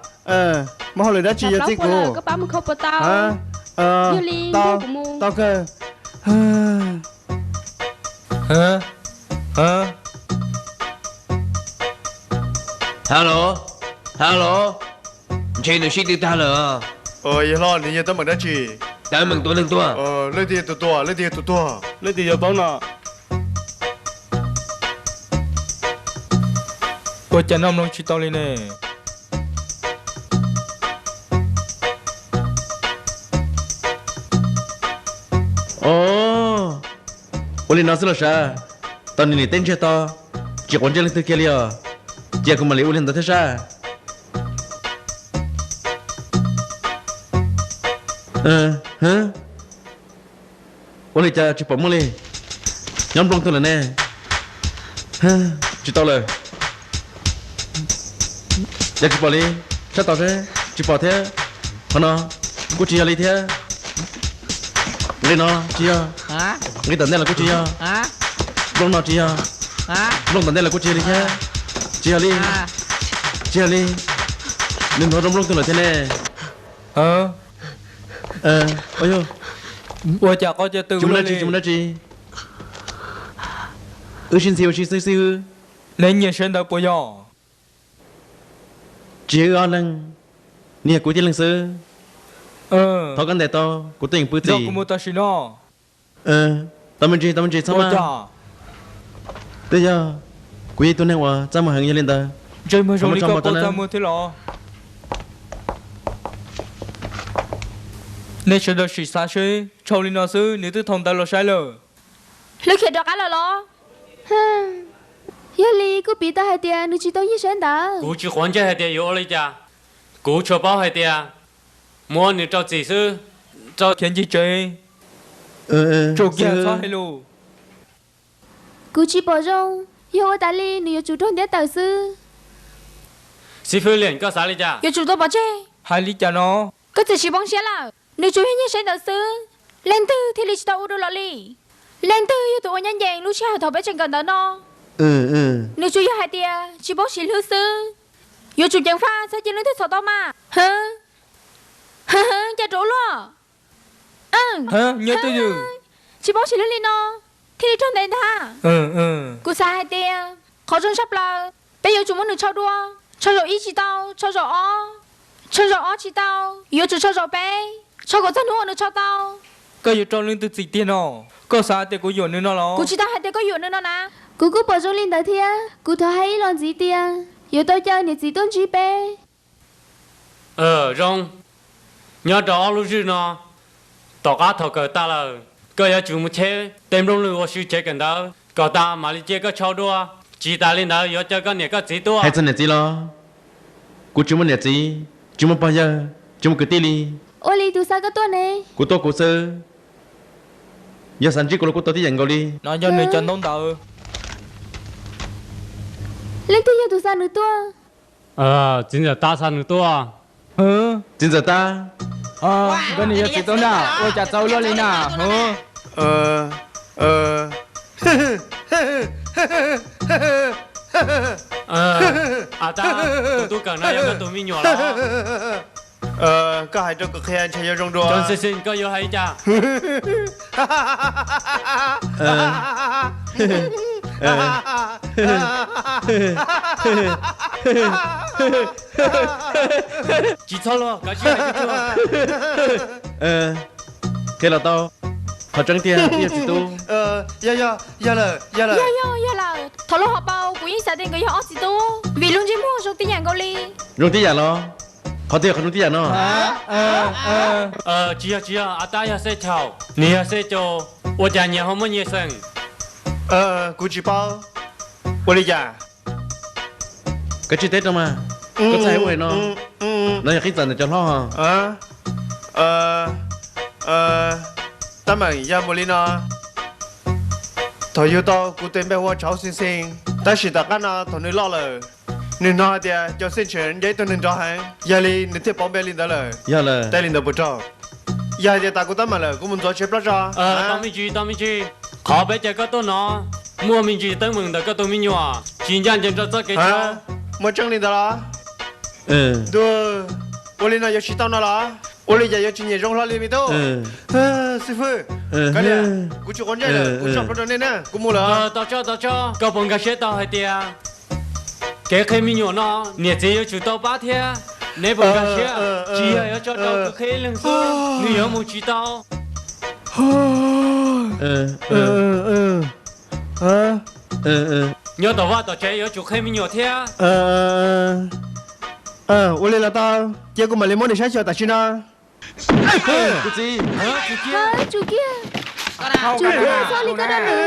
Muaj hauj lwm dab tsi yog txij kuv? Koj pab mus kho puas tau? Yog li tau kawg. Hello, hello, ntshe nws sib tw tag lawm. Yawg hlob, nws yog teeb meem dab tsi? Teeb meem tua neeg tuag. Leej twg yog tus tua? Leej twg yog tus tua? Leej twg yog paub no? Ua cas noj mloog tsis tau li ne? Ua li no xwb los sav, tau nws niam teb ntsiag to, tsis quav ntsej leej twg kiag li os. Cia kuv mam li ua li ntawd thiab sab. Ua li cas tsis pom muaj li? Nyob nplooj twg lawm ne? Tsis tau lawm. Cas tsis pom li? Saib tau seb, tsis pom thiab. Qhov no kuj tsis yog li thiab. Nqi no tsis yog. Nqi tom ntej los kuj tsis yog. Nplooj no tsis yog. Nplooj tom ntej los kuj tsis yog li thiab. Tsis yog li. Tsis yog li. Nws nthuav rau nplooj twg lawm thiab ne? Ua cas qhov cov twg tsis muaj dab tsi, tsis muaj dab tsi. Wb sib ntxhi ua si xwb xwb. Neb nyiag saib ntawv puas yog? Tsis yog wb ob leeg, nws yog kuv tib leeg xwb. Thov koj ntes tau kuv tuaj yeem pw txim. Kuv mus tam sim no. Tau me ntsis, tau me ntsis txhob maj. Twb yog kuv yog ib tug neeg uas txaj muag heev, yog li ntawd ntsej muag zoo li koj txaj muag thiab los? Nej sawv daws sim xav seb, tshau li no xwb nws twb thau ntawv los saib lawm. Hlwb khiav rov qab lawm los? Yog li kuj piv tau hais tias nws tsis tau nyiag saib ntawv. Kuv tsis quav ntsej hais tias yuav ua li cas. Kuv tsuas paub hais tias muab nws rau txim xwb, rau khiav ncig tsev. Tsuas kiag txhob hais lus. Kuv tsis pom zoo, yog ua tas li nws yuav tsum raug ntiab tawm xwb. Xib fwb Liam, koj xav li cas? Yuav tsum tau pov tseg. Hais li cas no? Koj txiv tsis poob siab lawm, nws tsuas yog nyiag saib ntawv xwb. Leej twg thiaj li tsis tau ua dua los li? Leej twg yog tus ua nyob ncees lub sij hawm thaum peb tseem kawm ntawv no? Nws tsuas yog hais tias tsis paub siv hlwb xwb. Yuav tsum ceev faj txhob cia leej twg txhom tau mas. Cas rau ua luaj. Nyob twj ywm, tsis paub siv hlwb li no thiaj li raug ntes ntag. Kuv xav hais tias qhov zoo tshaj plaws peb yuav tsum muab nws tshau dua. Tshau zaum ib tsis tau, tshau zaum ob, tshau zaum ob tsis tau, yuav tsum tshau zaum peb, tshau kom txog hnub uas nws tshau tau. Koj yuav rau leej twg txim tiag no? Koj xav tias kuv yuam nws no los? Kuv tsis tau hais tias koj yuam nws no na. Kuv kuj pom zoo li ntawd thiab, kuv thov hais ib los ntxiv tias yuav tau caw niam txiv tuaj ntsib peb. Zoo, nyob rau ob lub zwj no, tom qab thaum kawm tas lawm, koj yuav tsum mus cheb tej nplooj lwg ua si tsev kawm ntawv kom tas mam li cia koj tshau dua. Tsis tas li ntawd yuav caw koj niam koj txiv tuaj. Hais txog niam txiv los, kuv tsis muaj niam txiv, tsis muaj pog yawg, tsis muaj kwv tij li. Ua li tus xa koj tuaj ne? Kuv tuaj kuv xwb. Yog xav ntsib kuv los kuj tau tib yam nkaus li. No yog nws cov ntaub ntawv. Leej twg yog tus xa nws tuaj? Txiv ntxawm Tab xa nws tuaj. Txiv ntxawm Tab, nkawd niam yog txiv tub na, ua cas txawv luaj li na? Tab, tus tub kawm no yog koj tus me nyuam los? Koj hais rau kuv qhia ntshe yuav zoo dua. Xi Xi, koj yuav hais li cas? Tsis txhob luag, koj sim tsuag. Qhia los tau, qhov tseeb tiag twb yog txiv tub. Yog, yog, yog lawm, yog lawm. Yog, yog, yog lawm. Thaum lub hauv paus kuv yeej xav tias nkawd yog ob txiv tub, vim lub ntsej muag zoo tib yam nkaus li. Zoo tib yam los? Qhov twg yog qhov zoo tib yam no? Tsis yog, tsis yog, a tab yog Xej Chaum, nws yog Xej Caus, ua cas nyias ho muaj nyias xeem? Kuv tsis paub. Ua li cas? Koj tsis teb rau mas, koj txhaj hais ua hais no. No yog qib txawm ntawm cov hlob ho. Tab meeg yog mus li no. Thaum yug tau kuv tus npe hu ua Tshauv Xeeb Xeeb, tab sis tom qab no thaum nws loj lawm, nws hnov hais tias Cau Xeej Tshev yog ib tug neeg nrov heev, yog li nws thiaj pauv npe li ntawd lawm. Yog lawm. Teb li ntawd puas raug? Yog hais tias tas kuv tab meeg lawm, kuv mus ntxuav tsheb plaub tso. Tau me ntsis, tau me ntsis. Qhov peb caw koj tuaj no, muaj me ntsis teeb meem ntawm koj tus me nyuam tsis ncaj ncees rau txoj kev tshiab. Muaj tseeb li ntawd los? Ntuj, ua li no yuav tsis tau no los? Ua li cas yuav tsis nyiam zoo hlo li me tub? Xib fwb, kav liam, kuv tsis quav ntsej lawm, kuv tso plaub rau nej na, kuv mus lawm. Tau tso, tau tso, koj puas nkag siab tau hais tias kev qhia me nyuam no niam txiv yuav tsum tau pab thiab? Neb puas nkag siab? Tsis yog yuav tso rau kuv qhia ib leeg xwb, nws yuav mus tsis tau. Nyob tom vaj tom tsev yuav tsum qhia me nyuam thiab. Ua li los tau, cia kuv mam li muab nws saib xyuas tam sim no. Kuv txiv, tsum kiag, tsum kiag, txhob li koj rau nws,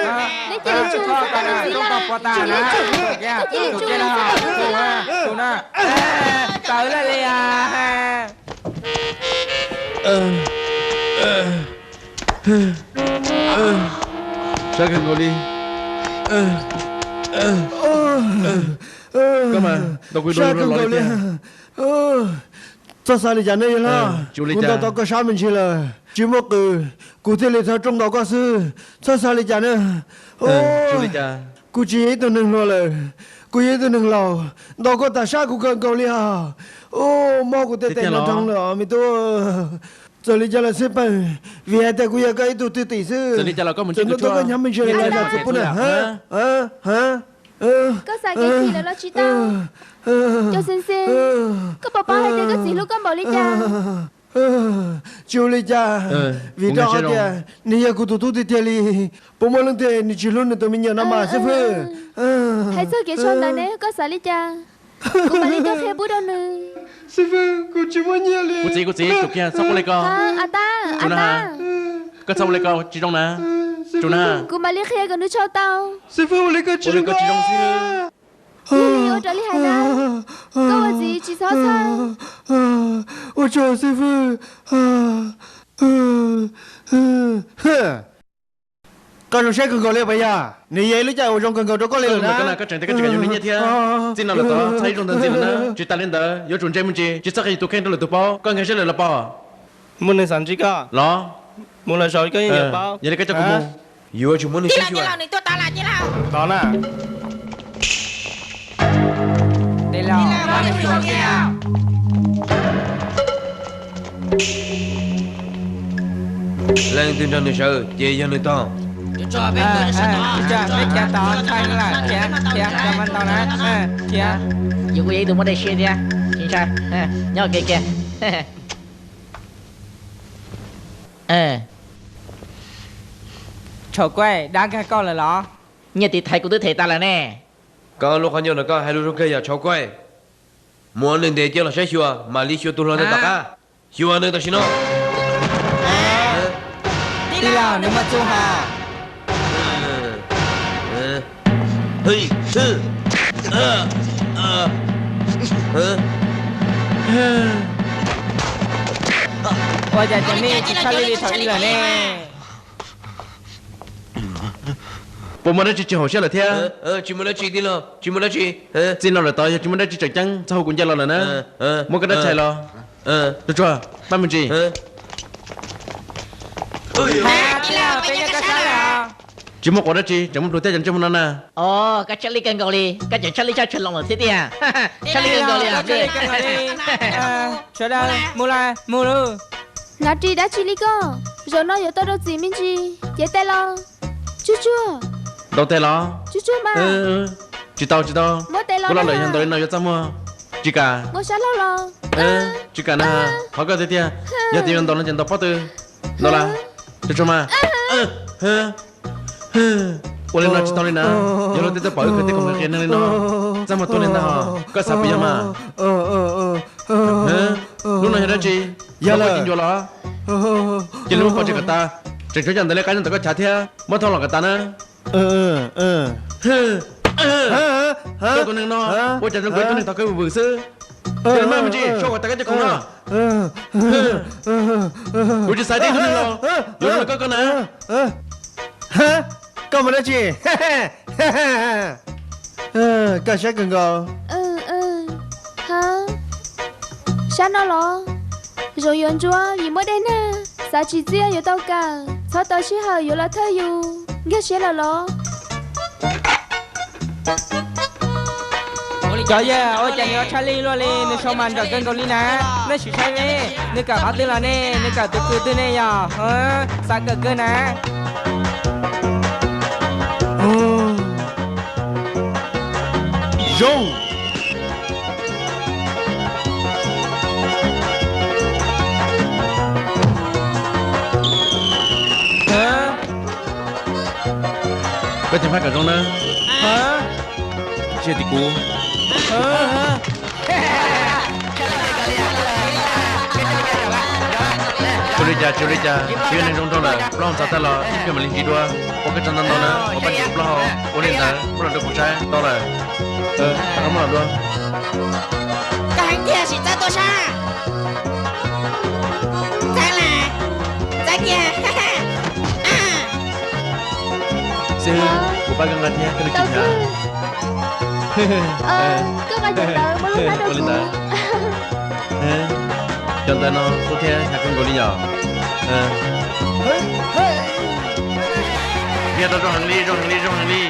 neb cia li tsum, txhob rau nws txiv lawm, tsum li, tsum, koj cia li tsum, txhob rau nws txiv lawm. Tawv lawm li. Sab kawg nkaus li. Koj mas, sab kawg nkaus li. Txhob xav li cas nawb yawg hlob, kuv ntaus tau koj sab me ntsis lawm, tsis muaj qws, kuv thiaj li tau rooj ntaus koj xwb. Txhob xav li cas nawb. Kuv tsis yog ib tug neeg hluas lawm, kuv yog ib tug neeg laus, ntaus koj tas sab kuv kawg nkaus li os. Mob kuv tej tes nroo lawm os me tub. Txawm li cas los xij peem, vim hais tias kuv yog koj ib tug thwj tim xwb. Txawm li cas los koj mus ntsib kuv tsuag, koj nyob me ntsis los yog txwv pub na. Koj xav kev khi lawm los tsis tau? Cov xeeb xeeb, koj puas paub hais tias koj txiv hlub koj npaum li cas? Tsis ua li cas, vim rau qhov tias nws yog kuv tus tub tiag tiag li. Puas muaj leej twg nws tsis hlub nws tus me nyuam no mas xib fwb? Hais txog kev tshuav ntawd ne koj xav li cas? Kuv mam li tuaj qhia pub rau nws. Xib fwb, kuv tsis muaj nyiaj li. Kuv txiv, kuv txiv, tsum kiag, txhob quaj li ko. Ab tab, tsum na, koj txhob ua li ko tsis zoo na. Tsum na, kuv mam li qhia kom nws tshau tau. Xib fwb, ua li ko tsis zoo xwb. Yog li ua raws li hais na, koj ua txiv tsis txhob txhawj. Ua tsaug xib fwb. Koj zoo siab kawg nkaus li puas yog? Nws yog ib lub caij uas zoo kawg nkaus rau koj li lawm na. Koj tseem tias koj tsis kam yuav nws nyiaj thiab. Txij no lawm tod txhob ib zaug ntawd ntxiv lawm na. Tsis tas li ntawd yuav tsum ntsej muag ntsis, tsis txhob qhia yus tus kheej rau lwm tus paub. Koj nkag siab lawm los pom? Muaj neeg xav ntsib koj los? Mus los saum koj yeej yuav paub. Yog li koj coj kuv mus. Yuav tsum muaj neeg xav xyuas. Tos na. Leej twg nrog nws sawv ces yog nws tog. Peb khiav tod, khiav, khiav, khiav, khiav, khiav. Yus kuj yog ib tug muaj dej siab thiab, tsis ntshai, nyob ua ke kiag. Tshauv Kuaij, dab nkag koj lawm los? Nyiaj tiv thaiv kuv twb them tas lawm ne. Koj lub qhov ncauj no koj hais lus zoo kawg yom Tshauv Kuaij. Muab nws ntes coj los saib xyuas mam li xyuas tus hluas ntawd tom qab. Xyuas nws tam sim no. Tij laug, nws muaj txuj hos. Ua cas cov nej tsis txhawj li li thaum ub lawm ne? Puas muaj dab tsi tsis haum siab lawm thiab? Tsis muaj dab tsi tij laug, tsis muaj dab tsi. Txij no lawm tod yog tsis muaj dab tsi tseem ceeb txog hauv kuv ncaig los lawm na. Muab koj dab tsi los. Tsuag tsuag, pab me ntsis. Tij laug, peb nyob koj sab lawm. Tsis muaj quav dab tsi, tseem muab plhus thiab cov ntsej muag no na. Os, koj tshaj lij kawg nkaus li, koj tseem tshaj lij tshaj tshaj loo lawm thiab tiag. Tshaj lij kawg nkaus li. Sawv daws mus lawm, mus lawm. Hnov ris dab tsi li koj? Zaum no yuav tau rau txim me ntsis, cev tes los. Tsuag tsuag. Ntaus tes los? Tsuag tsuag mas. Tsis tau, tsis tau. Muab tes los. Kuv los lawm yog ntaus li no yuav txaj muag. Tsis kam. Tsis kam na. Qhov koj tiag tiag, yog tias yuav ntaus no ces ntaus pob tw. Ntaus las. Tsuag tsuag mas. Ua li no tsis tau li na. Yog luag tej tuaj pom wb khaws tej khoom qias neeg li no, txaj muag tuag li ntag. Koj xav puas yog mas? Lub no yog dab tsi? Yog koj ci ncua los? Cia li muab pov tseg kom tas. Tseem tshuav cov ntawv li qab nyob ntawm koj chav thiab, muab thauj los kom tas na. Koj tus neeg no, ua cas zoo nkaus ib tug neeg thov khawb vwm vwm xwb. Cia li maj me ntsis sau kom tas koj cov khoom no. Kuv tsis xav tib tug neeg los yuav zoo li koj koj na. Koj mus dab tsi? Koj siab kawg nkaus. Sab no los? Zoo yuav ntsuab vim muaj dej nag, xav tsis txiaj yuav tau kawm, txhob tau sij hawm yuav los thawj yus, nkag siab lawm los? Cov yawg, ua cas nws ua tshaj lij luaj li, nws sau mas nrawm kawg nkaus li na. Nej sim saib ne, nws kawm qhov twg los ne, nws kawm tus kws twg ne yog? Xav kawm kawg na. Zoo. Koj ceev faj kom zoo na. Tsis yog tim kuv. Tsis ua li cas, tsis ua li cas, txiv neej zoo nraug lawm, plaub hau ntxhov tag los ib pliag mam li ntsis dua. Ua koj tsaug ntau ntau na, ua paj ntim plaub hau. Ua li ntawd muab los rau kuv saib tau lawm. Rov qab muab los dua. Koj heev tiag, sim txawb tuaj saib. Txawb las, txawb kiag. Xib hwb, kuv pab koj nqa thiab, koj li tsis hnyav. Koj nqa cov ntawd muab lub hnab rau kuv. Cov ntawd no xub thiab hnyav kawg nkaus li yom. Nyiaj rau zoo heev li, zoo heev li, zoo heev li.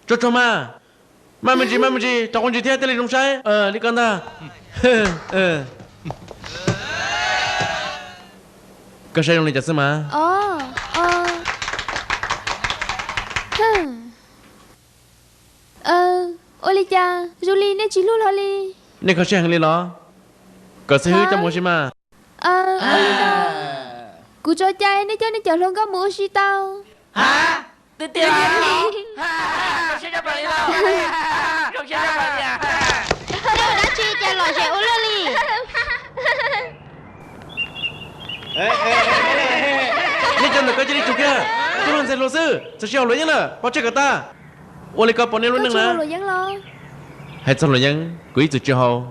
Tsuag tsuag mas. Maj me ntsis, maj me ntsis, rau quaj ntsis thiab thiaj li zoo saib li ko ntag. Koj saib zoo li cas xwb mas? Ua li cas zoo li nej tsis hlub hlo li? Nej kho siab heev li los? Kom xib hwb coj mus ua si mas. Kuv tso cai nej coj nej cov hluas nkauj mus ua si tau. Twb tiag. Dab tsi cas lom zem ua luaj li? Nej cov ntawm ko cia li tsum kiag, coj luag ntxhais hluas xwb, txog sij hawm luam yeeb lawm, pov tseg kom tag. Ua li ko pom nej lub neej na. Hais txog luam yeeb, kuv ib txwm tsis haus.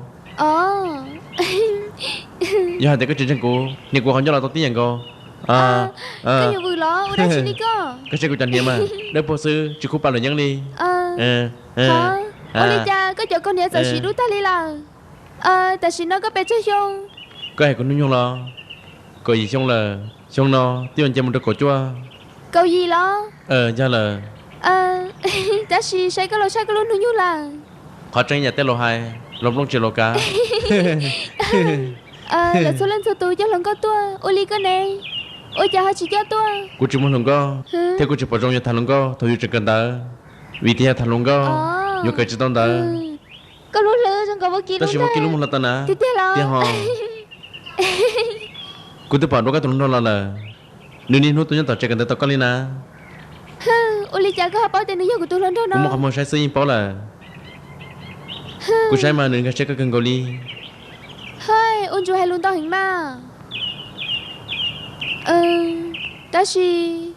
Yog hais tias koj tsis ntseeg kuv, hnia kuv qhov ncauj los tau tib yam nkaus. Koj saib kuv cov hniav mas, dawb paug xwb, tsis kub pa luam yeeb li. Ua li cas koj cov kaus hniav txawm sim dub tag li lawm? Tam sim no koj pes tsawg xyoo? Koj hais kuv hnub nyoog los? Kaum yim xyoo lawm, xyoo no twb yuav nce mus rau kaum cuaj. Kaum yim los? Yog lawm. Tab sis saib koj los tshaj koj lub hnub nyoog lawm. Qhov tseeb yam tej laus hais, laus nplooj tsis laus kav. Lawv txhua leej txhua tus coj hluas nkauj tuaj, ua li koj ne, ua cas ho tsis coj tuaj? Kuv tsis muaj hluas nkauj, thiab kuv tsis pom zoo yuav tham hluas nkauj thaum yus tseem kawm ntawv, vim tias yog tham hluas nkauj yuav kawm tsis tau ntawv. Koj lub hlwb zoo nkaus vaub kib, tab sis vaub kib lub mus hlo tau na. Tiag tiag los? Tiag ho. Kuv twb pom dua koj tus hluas nraug los lawm, nws niaj hnub tuaj nyob tom tsev kawm ntawv tos koj li na. Ua li cas koj ho paub tias nws yog kuv tus hluas nraug no? Kuv muab qhov muag saib xwb yeej paub lawm. Kuv saib mas nws nkag siab koj kawg nkaus li. Hais, ua ntsuag hais lus ntau heev mas. Tab sis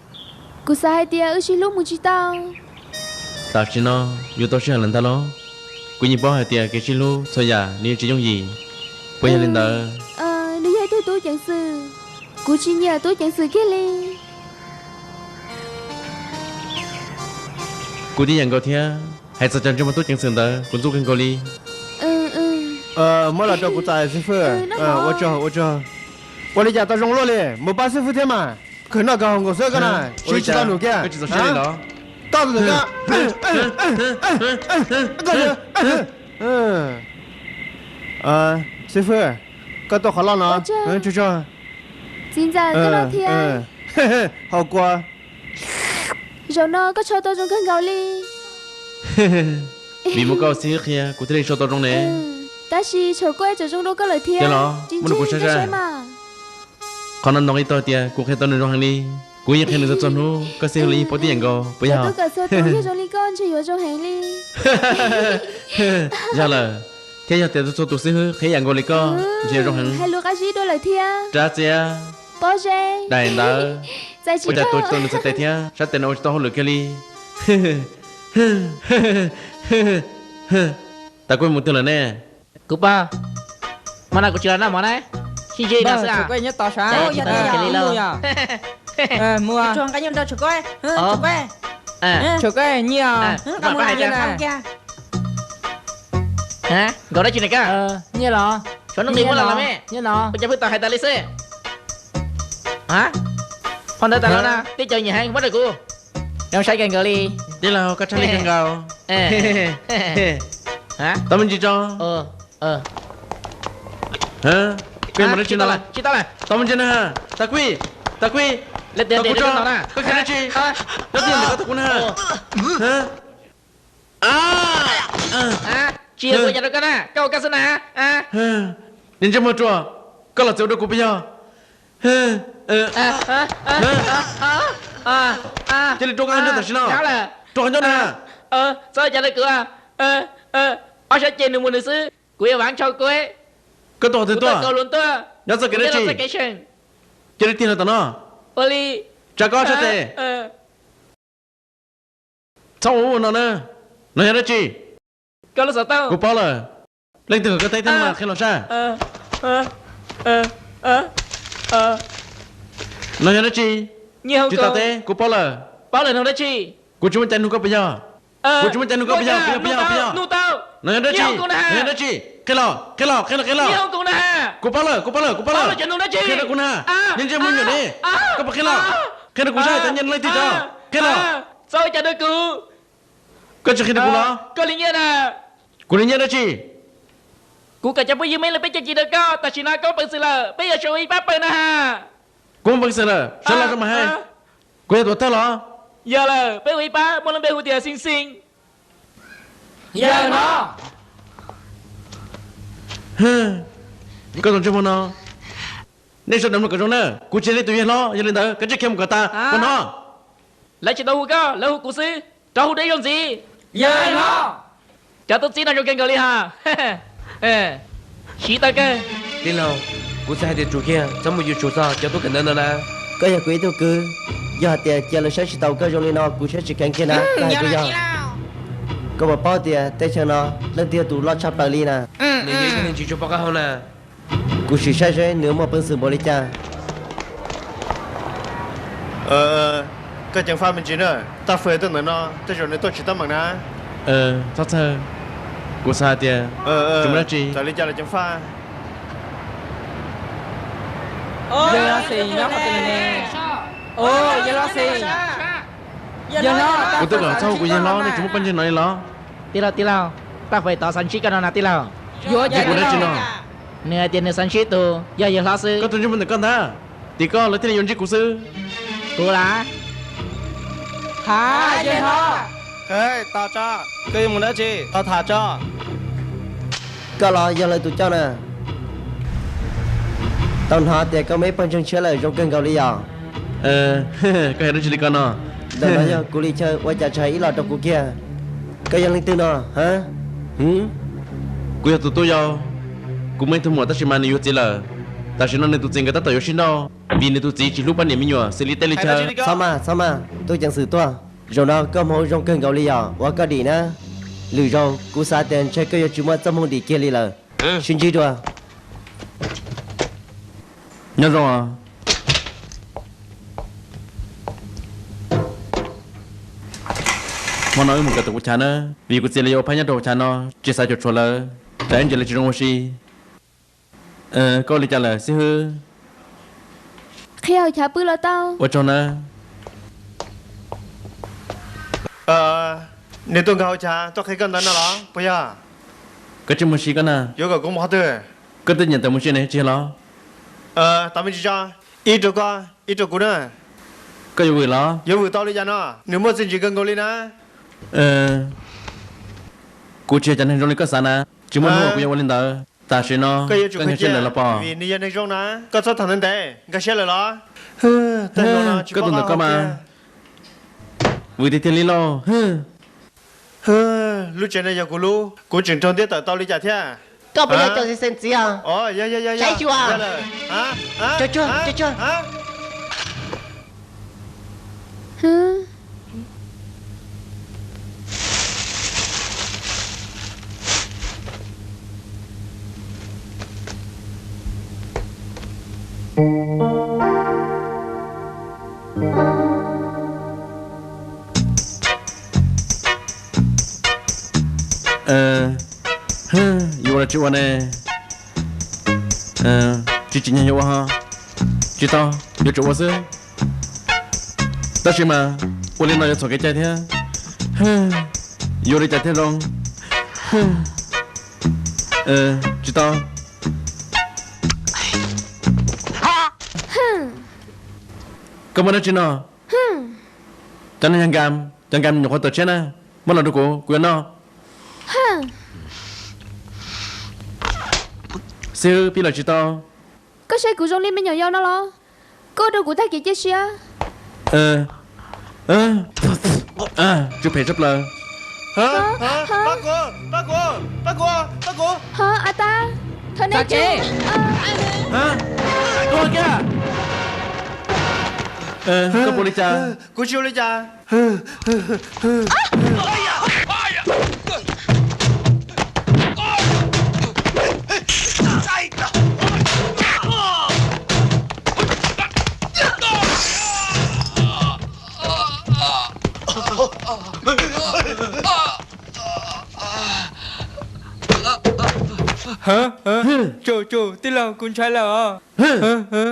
kuv xav hais tias wb sib hlub mus tsis tau. Tam sim no yuav tau sij hawm lawm ntag los? Kuv yeej paub hais tias kev sib hlub txhua yam nws yeej tsis yooj yim, puas yog li ntawd? Nws yog ib tug tub ceev xwm, kuv tsis nyiam tub ceev xwm kiag li. Kuv tib yam nkaus thiab, hais txog cov ntsej muag tub ceev xwm ntawd kuv ntxub kawg nkaus li. Muab los rau kuv txais xib fwb. Ua tsaug, ua tsaug. Ua li cas tau zoo luaj li, mus pab xib fwb thiab mas. Khwv noj khwv haus nkaus xwb koj na, siv tsis tau num kiag. Koj tsis txaus siab li los? Koj tus num kiag. Xib fwb, koj tuaj qhov loj no. Tsuag tsuag. Txiv ntxawm, koj no thiab. Haus kua. Zaum no koj tsho tau zoo kawg nkaus li. Vim muaj koj xib hwb qhia kuv thiaj li sau tau zoo ne. Tab sis Chauv Kuaj tseem zoo dua koj lawm thiab. Los muab rau kuv saib saib. Qhov no ntoo ib tog tias kuv qhia tau nws zoo heev li. Kuv yeej qhia nws txhua txhua hnub, koj xib hwb los yeej paub tib yam nkaus puas yog? Tus kawm txhua tus yeej zoo li koj ntshe yuav zoo heev li. Yog lawm, thiab yog tias txhua tus xib hwb qhia ib yam nkaus li koj ntshe yuav zoo heev. Hais lus qab zib dua lawm thiab. Rab txiab, pob zeb, daim ntawv, ua cas tua tsis tau nws txhais tes thiab sab tes no ua tsis tau hauj lwm kiag li. Tag kuj mus twg lawm ne? Kuv pog, hmo no kuv tsis los noj mov na, sib ntsib no xwb. Nyob tos sav, tsis tau noj kiag li lauj. Mus, nqa nyiaj rau Tshuav Kuaj. Tshuav Kuaj, nyiaj os. Nkaus dab tsi ne koj? Nyiaj los? Tshuav nuj nqis muab los los me. Ua cas pheej tau hais tas li xwb? Phau ntawv tas los na, tib co nyiam heev muab rau kuv. Zoo saib kawg nkaus li. Tij laug, koj tshaj lij kawg nkaus. Tau me ntsis tso. Koj yuav mus dab tsi no? Tsis tau lawm. Tau me ntsis na. Tag Kuj, Tag Kuj, tau kuv tso. Koj khiav dab tsi? Nyob twj ywm ntawm koj tau kuv na. Tsis yog kuv ua cas rau koj na, koj ua koj xwb na. Niag ntsej muag ruam, koj los txawv ua rau kuv puas yog? Cia li rau koj nyob tam sim no. Rau qhov nyob na. Txhob ua cas rau kuv. Ob sab ceg nws mus nws xwb, kuv yog Vav Ntshaus Kuj. Koj tuaj qhov twg tuaj? Nyob txoj kev dab tsi? Cia li tig los tom no. Ua li, tsa koj ob sab tes. Txhob ua ub ua no na. No yog dab tsi? Kuv paub lawm. Leej twg kom koj teb thiab no mas qhia los saib. No yog dab tsi? Tsis tas teb, kuv paub lawm. Kuv tsis muaj cai nug koj puas yog? Kuv tsis muaj cai nug koj puas yog, puas yog, puas yog, puas yog? No yog dab tsi? No yog dab tsi? Qhia los, qhia los, qhia los, qhia los. Kuv paub lawm, kuv paub lawm, kuv paub lawm. Qhia rau kuv na. Niag ntsej muag nyuam ne, koj puas qhia los? Qhia rau kuv saib cov nyiaj leej twg tso. Qhia los. Koj tsis qhia rau kuv los? Kuv li nyiaj dab tsi? Kuv kom cov phooj ywg me lawv peb cov cim rau koj, tam sim no koj peev xwm lawm, peb yuav tsum ua ib pab pawg na ha. Kuv muaj peev xwm lawm, sawv los zoo mas hais. Kuv yog tus thawj los? Yog lawm, peb ua ib pab muaj lub npe hu tias Xeev Xeev. Yog no. Koj tus ntsej muag no, nej sawv daws mloog kom zoo na, kuv tsis yog nej tus yawg hlob, yog li ntawd koj tsis khiav mus kom tas, koj hnov. Lawv tsis tau hu koj, lawv hu kuv xwb, rov hu dua ib zaug ntxiv. Yog no. Cov tub txib no zoo kawg nkaus li ha. Siv tau kawg. Tij laug, kuv xav hais tias tsum kiag, txhob mus yuav tsum txog cov tub kawm ntawv ntawd na. Koj yog kuv ib tug kwv, yog hais tias cia lawv saib tsis taus koj zoo li no kuv saib tsis kheev kiag na, koj hais puas yog? Koj puas paub tias teb chaws no leej twg yog tus loj tshaj plaws li na? Nws yog ib tug neeg tsis tshua pom qab hau na. Kuv sim saib seb nws muaj peev xwm npaum li cas. Koj ceev faj me ntsis na, Taj Fwm tuaj ntawm no tej zaum nws tuaj tsis tab meeg na. Txhob txhawj, kuv xav hais tias tsis muaj dab tsi. Txawm li cas los ceev faj. Kuv twb kom txhob hu kuv yawg hlob, nej tsis muab poj ntseg no li los? Tij laug, tij laug, Taj Fwm tod xav ntsib koj no na tij laug. Ntsib kuv dab tsi no? Nws hais tias nws xav ntsib tus yog yawg hlob xwb. Koj tus ntsej muag ntawm koj ntag, tim koj lawv thiaj li yuav ntsib kuv xwb. Kuv las. Hav, yawg hlob. Tos tso, koj yuav mus dab tsi? Tos tham tso. Koj los yog lawv tus coj na. Tau hnov tias koj muaj ib pawg ntseeg tshiab lawm zoo kawg nkaus li yom? Koj hais dab tsi li ko no? Ntawm no yog kuv li chaw ua cas tsis hais ib los rau kuv kiag? Koj yog leej twg no? Kuv yog tus tub yau. Kuv muaj ib tug muam tab sis mas nws yuav txiv lawm. Tam sim no nws tus txiv nkawd tab tom yuav sib nrauj vim nws tus txiv tsis hlub poj niam me nyuam xws li tej li chaw. Txhob maj, txhob maj, tub ceev xwm tuaj. Zaum no koj hmoov zoo kawg nkaus li yom, ua koj dim na. Lwm zaus kuv xav tias ntshe koj yuav tsis muaj txoj hmoo dim kiag li lawm. Sib ntsib dua. Nyob zoo. Hmo no wb mus kawm tus kuv chav na, vim kuv txiv lawv yuav ua phab nyob rau hauv chav no, tsis xav cuam tshuam lawv, tsam ib ntsis lawv tsis zoo ua si. Koj ua li cas lawm xib hwb? Qhia hauv chav pw los tau. Ua tsaug na. Nws tuaj nkag hauv chav tuaj qhia koj ntawv no los puas yog? Koj tsis muaj si koj na. Yuav kom kuv mus qhov twg? Koj twb nyiam tawm mus si ne tsis yog los? Tos me ntsis tso, ib rau koj ib rau kuv na. Koj yuav vwm los? Yuav vwm tau li cas no? Nws muaj txiaj ntsig kawg nkaus li na. Kuv tsis yog cov neeg zoo li koj xav na. Tsis muaj hnub uas kuv yuav ua li ntawd. Tam sim no koj nkag siab lawm los pom? Vim nws yog neeg zoo na. Koj txhob tham ntau ntev, nkag siab lawm los. Koj tus ntawm koj mas vwm tiag tiag li lauj. Lub tsev no yog kuv lub, kuv tseem raug ntiab tawm tau li cas thiab? Koj puas yog cov xeem txiv os? Saib xyuas. Yuav ua los tsis ua ne? Tsis tsim nyog yuav ua ho. Tsis tau, yuav tsum ua xwb. Tab sis mas ua li no yuav txhaum kev cai thiab. Yuav ua li cas thiaj zoo? Tsis tau. Koj muaj dab tsi no? Cov no yog nkam, cov nkam nyuam qhuav tawm tshiab na. Muab los rau kuv, kuv yuav noj. Xib hwb, pib los tsis tau. Koj saib kuv zoo li me nyuam yaus no los? Koj ua rau kuv tag kev cia siab. Tsw phem tshaj plaws. Pab kuv, pab kuv, pab kuv, pab kuv. Ho, a tab, thov nej tso. Koj ua li cas? Kuv tsis ua li cas. Tsuas, tsuas, tij laug, kuv ntshai lawm os.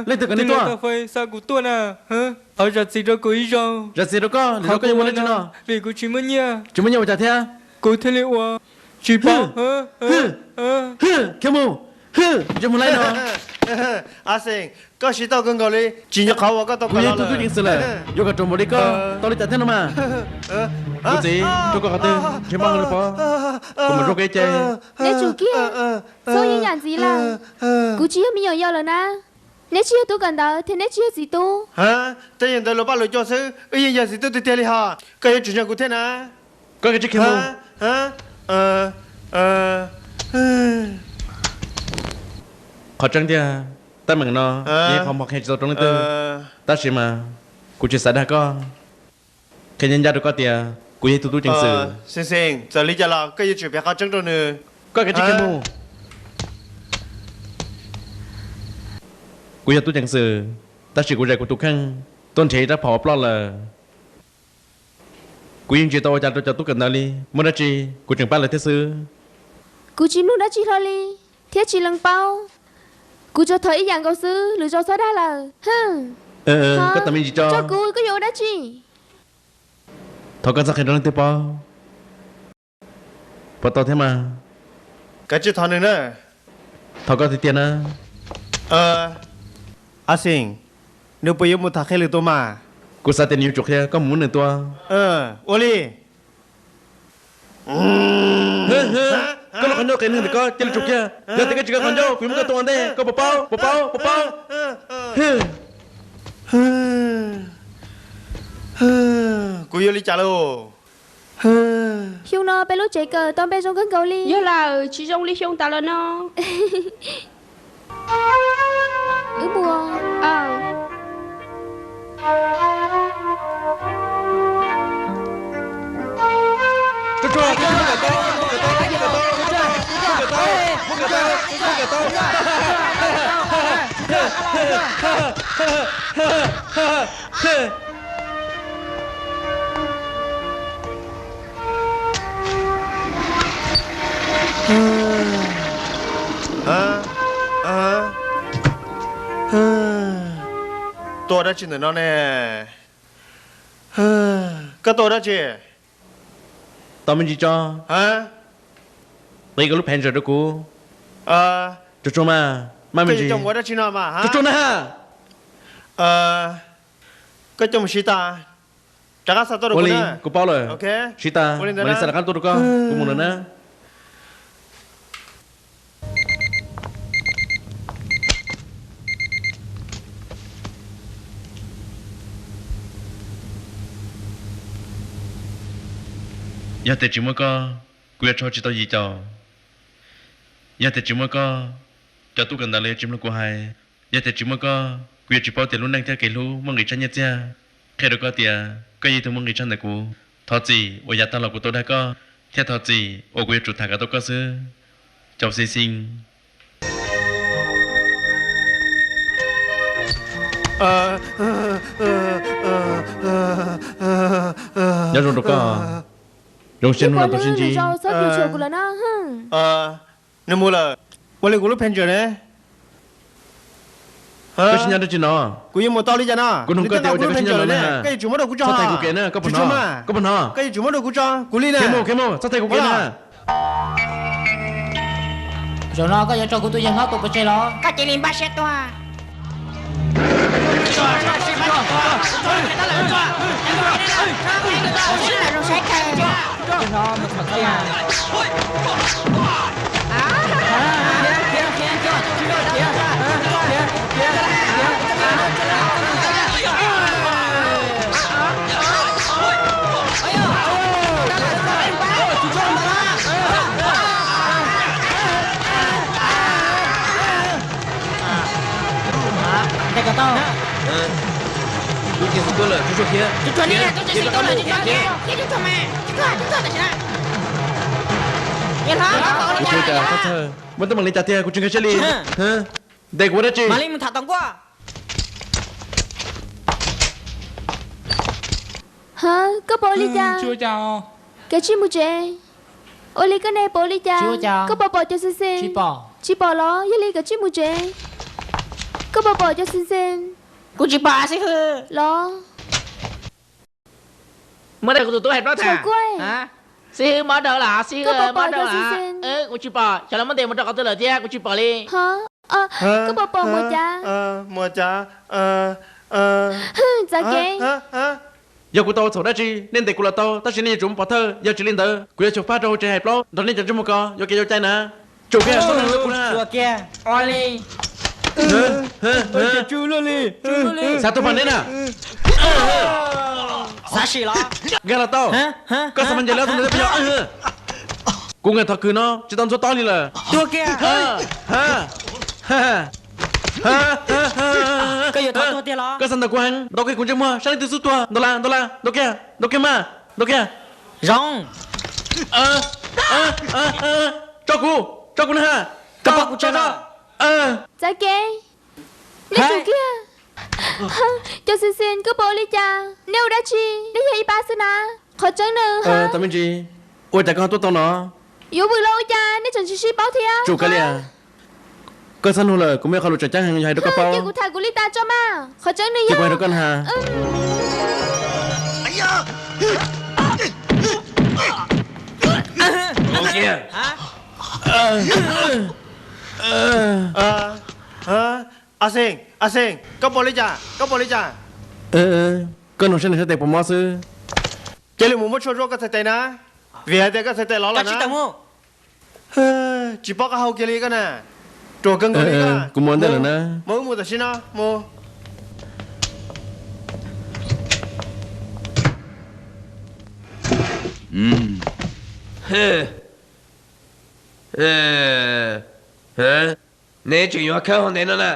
Leej twg kom nej tuaj? Tij laug Toj Fais xa kuv tuaj na. Thov zam txim rau kuv ib zaug. Zam txim rau koj, lwm zaus koj yuav ua dab tsi no? Vim kuv tsis muaj nyiaj. Tsis muaj nyiaj ua cas thiab? Kuv thiaj li ua tsis paub. Khiav mus, ntsej muag laib no. A Xeem, koj siv tau kawg nkaus li, tsis nco qhov uas koj tau. Kuv yog ib tug tub ceev xwm lawm, yuav kom ruam npaum li koj tau li cas thiab no mas. Kuv txiv, rau koj qhov twg nrhiav npaj li pov, kuv mam zoo kev ces. Neb tsum kiag, txhob yeej yam ntxiv lawm. Kuv tsis yog me nyuam yaus lawm na. Neb tsis yog tub kawm ntawv thiab neb tsis yog txiv tub. Tej yam ntawd luag paj luag cua xwb, wb yeej yog txiv tub tiag tiag li hos. Koj yuav tsum nco kuv thiab na. Koj kav tsij khiav mus. Qhov tseeb tiag, teeb meem no yog ib qho mos qhia tsis tau rau leej twg, tab sis mas kuv tsis xav dag koj. Qhia ncaj ncaj rau koj tias kuv yog ib tug tub ceev xwm. Xeem, txawm li cas los koj yuav tsum piav qhov tseeb rau nws. Koj kav tsij khiav mus. Kuv yog tub ceev xwm, tab sis kuv zais kuv tus kheej tuaj nrhiav ib rab phom uas ploj lawm. Kuv yeej tsis tau ua cas rau cov tub kawm ntawv li, muaj dab tsi kuv tseem pab lawv thiab xwb. Kuv tsis mloog dab tsi hlo li, thiab tsis lees paub. Kuv tsuas thov ib yam nkaus xwb, lwm zaus txhob dag lawm. Koj tos me ntsis tso. Tso kuv, koj yuav ua dab tsi? Thov koj txhob qhia rau leej twg paub. Puas tau thiab mas? Kav tsij thov nws na. Thov koj tiag tiag na. A Xeem, nws puas yuav mus tham qhia lwm tus mas? Kuv xav tias nws yuav tsum qhia, koj mus muab nws tua. Ua li. Koj lub qhov ncauj qias neeg ntawm koj cia li tsum kiag. Yog tias koj tsis koj qhov ncauj, kuv yuav muab koj tua ua ntej, koj puas paub? Puas paub? Puas paub? Kuv yuav li cas lauj? Xyoo no peb lub tsev kawm tau npe zoo kawg nkaus li. Yog lawm, tsis zoo li xyoo tas los no. Wb mus. Tuaj dab tsi ntawm no ne? Koj tuaj dab tsi? Tos me ntsis tso. Qhia koj lub phev ntsaws rau kuv. Tsuag tsuag mas, maj me ntsis. Tsuag tsuag na. Koj coj mus siv tas, rov qab xa tuaj rau kuv na. Kuv paub lawm. Siv tas mam li xa rov qab tuaj rau koj, kuv mus lawm na. Yog tias tsis muaj koj, kuv yuav rho tsis tau yim caum. Yog tias tsis muaj koj, cov tub kawm ntawv los yuav tsis mloog kuv hais. Yog tias tsis muaj koj, kuv yuav tsis paub tias lub neej thiab kev hlub muaj nqis tshaj nyiaj txiag. Qhia rau koj tias koj yog ib tug muaj nqis tshaj ntawm kuv. Thov txim uas yav tag los kuv tau dag koj, thiab thov txim uas kuv yuav tsum tham kom tau koj xwb, Cau Xi Xi. Nyob zoo rau koj, zoo siab hnub no tau sib ntsib. Nws mus lawm. Ua li kuv lub pheej ntsaws ne. Koj sib nyob dab tsi no? Kuv yuav mus tau li cas no? Kuv nug koj tias ua cas koj sib nyob no na? Koj yuav tsum muab rau kuv tso. Txhob thaiv kuv kev na, koj puas hnov? Koj puas hnov? Koj yuav tsum muab rau kuv tso, kuv li na. Khiav mus, khiav mus, txhob thaiv kuv kev na. Zaum no koj yuav tso kuv tus yawg hlob tua pov tseg los? Koj cia li npaj siab tuag. Tau, tub ceev xwm tuaj lawm, tsuag tsuag khiav. Muaj teeb meem li cas tiag, kuv tsis nkag siab li. Ntes kuv ua dab tsi? Ha, koj pom ua li cas? Kav tsij mus tsev. Ua li koj ne, pom ua li cas? Koj puas pom Cau Xi Xi? Tsis pom los? Yog li kav tsij mus tsev. Koj puas pom Cau Xi Xi? Kuv tsis pom xib hwb los? Muab kuv tus tub hais plaub tham. Xib hwb mob dhau lawm, xib hwb mob dhau lawm. Kuv tsis pom, xyov lawv muab ntes mus rau qhov twg lawm thiab, kuv tsis pom li. Koj puas pom Muas Cav? Muas Cav. Txav kev. Yog kuv tau ua txhaum dab tsi, nej ntes kuv los tau, tab sis nej yuav tsum muab pov thawj, yog tsis li ntawd kuv yuav xyuas fab rau hauv tsev hais plaub nrog nej cov ntsej muag ko yuav kev yuav cai na. Tsum kiag, tsum kiag. Xav tuag pam neb na. Nkag los tau. Koj xav me ncaws li ob tug ntawd puas yog? Kuv nkag thov khwv no tsis tau ntxuav tob li lawm. Koj xav ntaus kuv heev, ntaus kiag kuv ntsej muag saib leej twg xub tuag. Ntaus las, ntaus las, ntaus kiag, ntaus kiag mas, ntaus kiag. Zoo. Tso kuv, tso kuv na ha. Koj pom kuv tso. Txav kev. Nej tsum kiag. Cov xwm xim, koj pom ua li cas? Nej ua dab tsi? Nej yog ib pab xwb na. Qhov tseeb nws, tau me ntsis, ua cas koj tuaj tau no? Yuav vwm los ua cas nej tseem tsis sib paub thiab? Tsum kav liam. Koj txhob nug lawm, kuv muaj ib qho lus tseem ceeb heev yuav hais rau koj paub. Cia kuv tham kuv li tas tso mas. Qhov tseeb nws yog, kuv hais rau koj na. A Xeem, A Xeem, koj pom li cas? Koj pom li cas? Koj nug saib nws sab tes puas mob xwb. Cia li mus muab tshuaj zuaj koj txhais tes na, vim hais tias koj txhais tes lov lawm na. Tsis paub qab hau kiag li koj na. Ruam kawg nkaus li koj. Kuv mus ua ntej lawm na. Mus wb mus tam sim no mus. Neb tseem yuav khawb hauv ntev no na.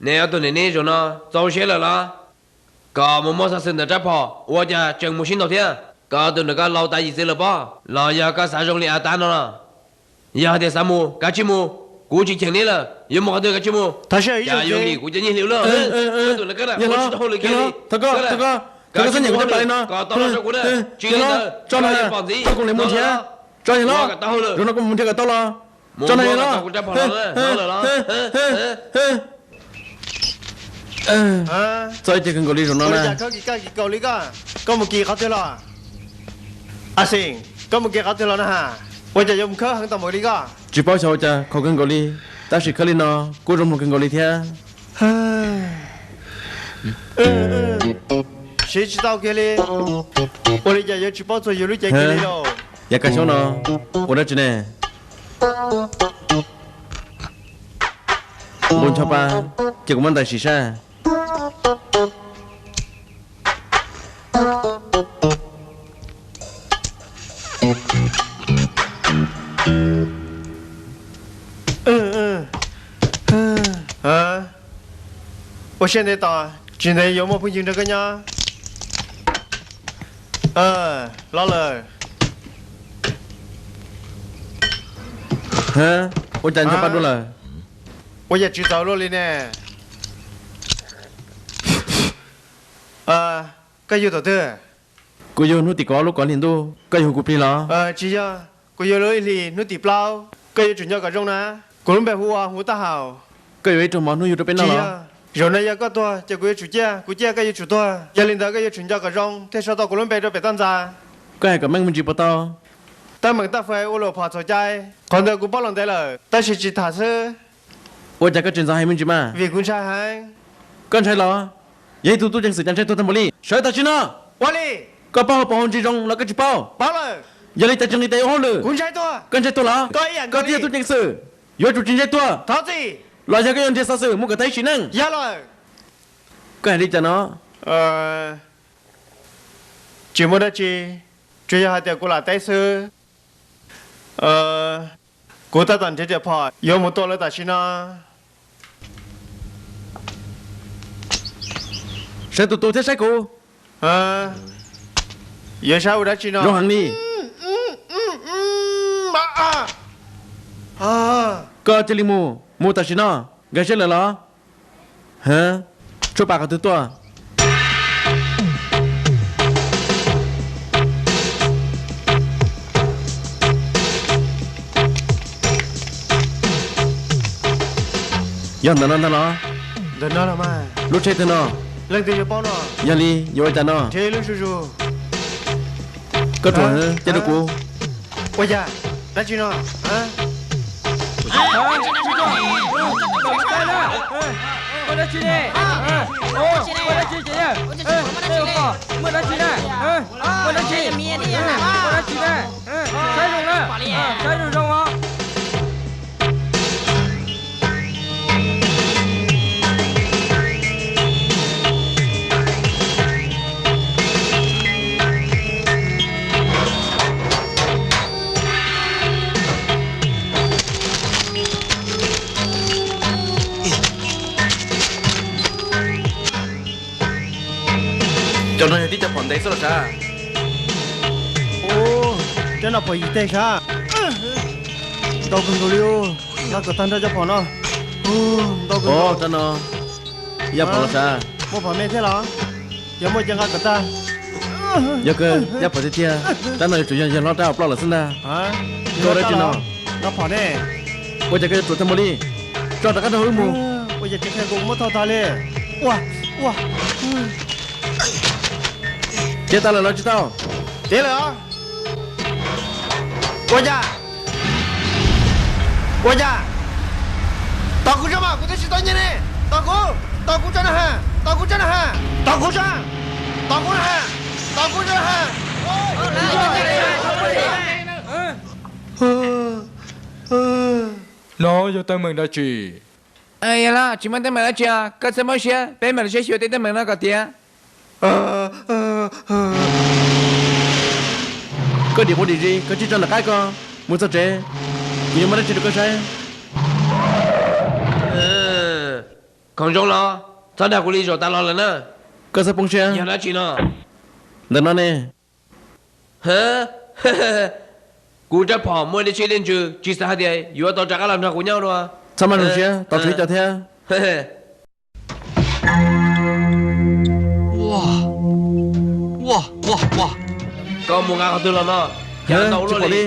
Neb ob tug niam neb zaum no txaus siab lawm los? Kom mus muab xov xwm ntawm rab phom ua cas tseem mus sib ntaus thiab? Koj tus ntawm koj laus tas yim txwv lawm pob, los yog koj xav zoo li av tab no los? Yog hais tias xav mus kav tsij mus, kuv tsis cheem neb lawm. Yuav mus qhov twg kav tsij mus. Yuav yim kuv cov nyiaj hli ua luaj. Koj tus ntawm koj ua tsis tau hauj lwm kiag li. Thov koj, thov koj, thov koj txhob nyiam kuv cov pam li no. Kom tau los rau kuv na. Tsis li ntawd koj yuav pom ntxiv. Koj mus li mus thiab. Tso yog los, zaum no koj mus nrhiav kom tau los. Tso no yog los. Txog ib ce kawg nkaus li zaum no na. Koj koj mus kis qhov twg los? A Xeem, koj mus kis qhov twg los na ha? Ua cas yuav mus khawb heev tau npaum li koj? Tsis paub xyov ua cas khov kawg nkaus li, tab sis khawb li no kuj zoo mloog kawg nkaus li thiab. Siv tsis tau kiag li. Ua li cas yuav tsis paub txog yus lub cev kiag li lauj? Yav kaj xyoob no ua dab tsi ne? Npau ncho pa, cia kuv muab ntais sim saib. Ua siab ntev tos, tsis ntev yuav muaj phooj ywg nrog koj nyob. Los lawm. Ua cas nco pa dua lawm? Ua yam tsis txaus luaj li ne. Koj yug thaum twg? Kuv yug hnub tim kaum ob lub kaum hlis ntuj, koj yuav hu kuv plig los? Tsis yog, kuv yug lub ib hlis hnub tim plaub. Koj yuav tsum nco kom zoo na. Kuv lub npe hu ua Huv Taj Haum. Koj yuav ib rooj mov hnub yug rau peb noj los? Zaum no yog koj tuag ces kuv yuav tsum ciaj, kuv ciaj koj yuav tsum tuag. Yog li ntawd koj yuav tsum nco kom zoo thiaj sau tau kuv lub npe rau pem toj ntxas. Koj hais kom meej me ntsis puas tau? Teeb meem toj fais ua luam phom txhaum cai, qhov ntawd kuv paub los ntev lawm tab sis tsis tham xwb. Ua cas koj tseem ntxov hais me ntsis mas? Vim kuv ntshai heev. Koj ntshai los? Yog ib tug tub ceev xwm cas ntshai tuag tag npaum li? Sawv tag tsis no! Ua li! Koj paub hauv paus hau ntsis zoo los koj tsis paub? Paub lawm. Yog li cas tsis nqis tes ua hauj lwm? Kuv ntshai tuag. Koj ntshai tuag los? Koj ib yam nkaus li. Koj twb yog tub ceev xwm, yuav tsum tsis ntshai tuag. Thov txim. Los yog koj yuav nrhiav xov xwm mus kom tag ib sim neej? Yog lawm. Koj hais li cas no? Tsis muaj dab tsi, tsuas yog hais tias kuv lam teb xwb. Kuv tab tom nrhiav cov phom yuav mus tua lawv tam sim no. Saib tus tu thiab saib kuv. Yuav saib ua dab tsi no? Zoo heev li. Koj cia li mus, mus tam sim no. Nkag siab lawm los? Tshuaj pas qhov twg tuaj? Yog ntawm no ntag los? Ntawm no los mas. Lub tsheb twg no? Leej twg yuav paub no? Yog li yuav ua cas no? Nrhiav ib lub zuj zus. Koj ruam, caij rau kuv. Ua cas? Dab tsi no? Ua dab tsi ne? Ua dab tsi ces yog? Muaj dab tsi na? Muaj dab tsi? Ua dab tsi na? Saib zoo na, saib zoo zoo os. Cov no yog tib cov phom ntev xwb los sav? Cov no phom yim teg sav? Ntau kawg nkaus li, nqa kom tag nrho cov phom no. Ntau kawg nkaus. Cov no yog phom los sav? Muaj phom me thiab los? Yog muaj ces nqa kom tag. Yog kawg, yog phom tiag tiag. Rab no yuav tsum yog yawg hlob rab hauv ploj lawm xwb ntag. Koj ua dab tsi no? Nqa phom ne. Ua cas koj yuav ruam tag npaum li? Tso rov qab nrog wb mus. Ua cas tsis qhia kuv, muab thauj tag li. Ua, ua. Tiav tas lawm los tsis tau? Tiav lawm os. Ua cas? Ua cas? Tos kuv tso mas, kuv twb tsis tau nyiag ne. Tos kuv, tos kuv tso na ha, tos kuv tso na ha, tos kuv tso, tos kuv na ha, tos kuv tso na ha. No yog teeb meem dab tsi? Yog los tsis muaj teeb meem dab tsi os, koj txhob mob siab, peb mam li saib xyuas tej teeb meem no kom tiav. Koj dim quav dim zis, koj cia li tso nram qab ko, mus txog tsev, kuv yuav muab dab tsi rau koj saib. Khoom zoo los, txhob dag kuv li zaum tas los lawm na. Koj txhob poob siab. Yog dab tsi no? Ntawm no ne. Kuv rab phom muaj dej siab dej ntsws, tsis xav hais tias yuav tau rov qab los nrog kuv nyob dua. Txhob maj zoo siab, tos tswv cov thiab. Koj mus nqa qhov twg los no? Cas ntau luaj li.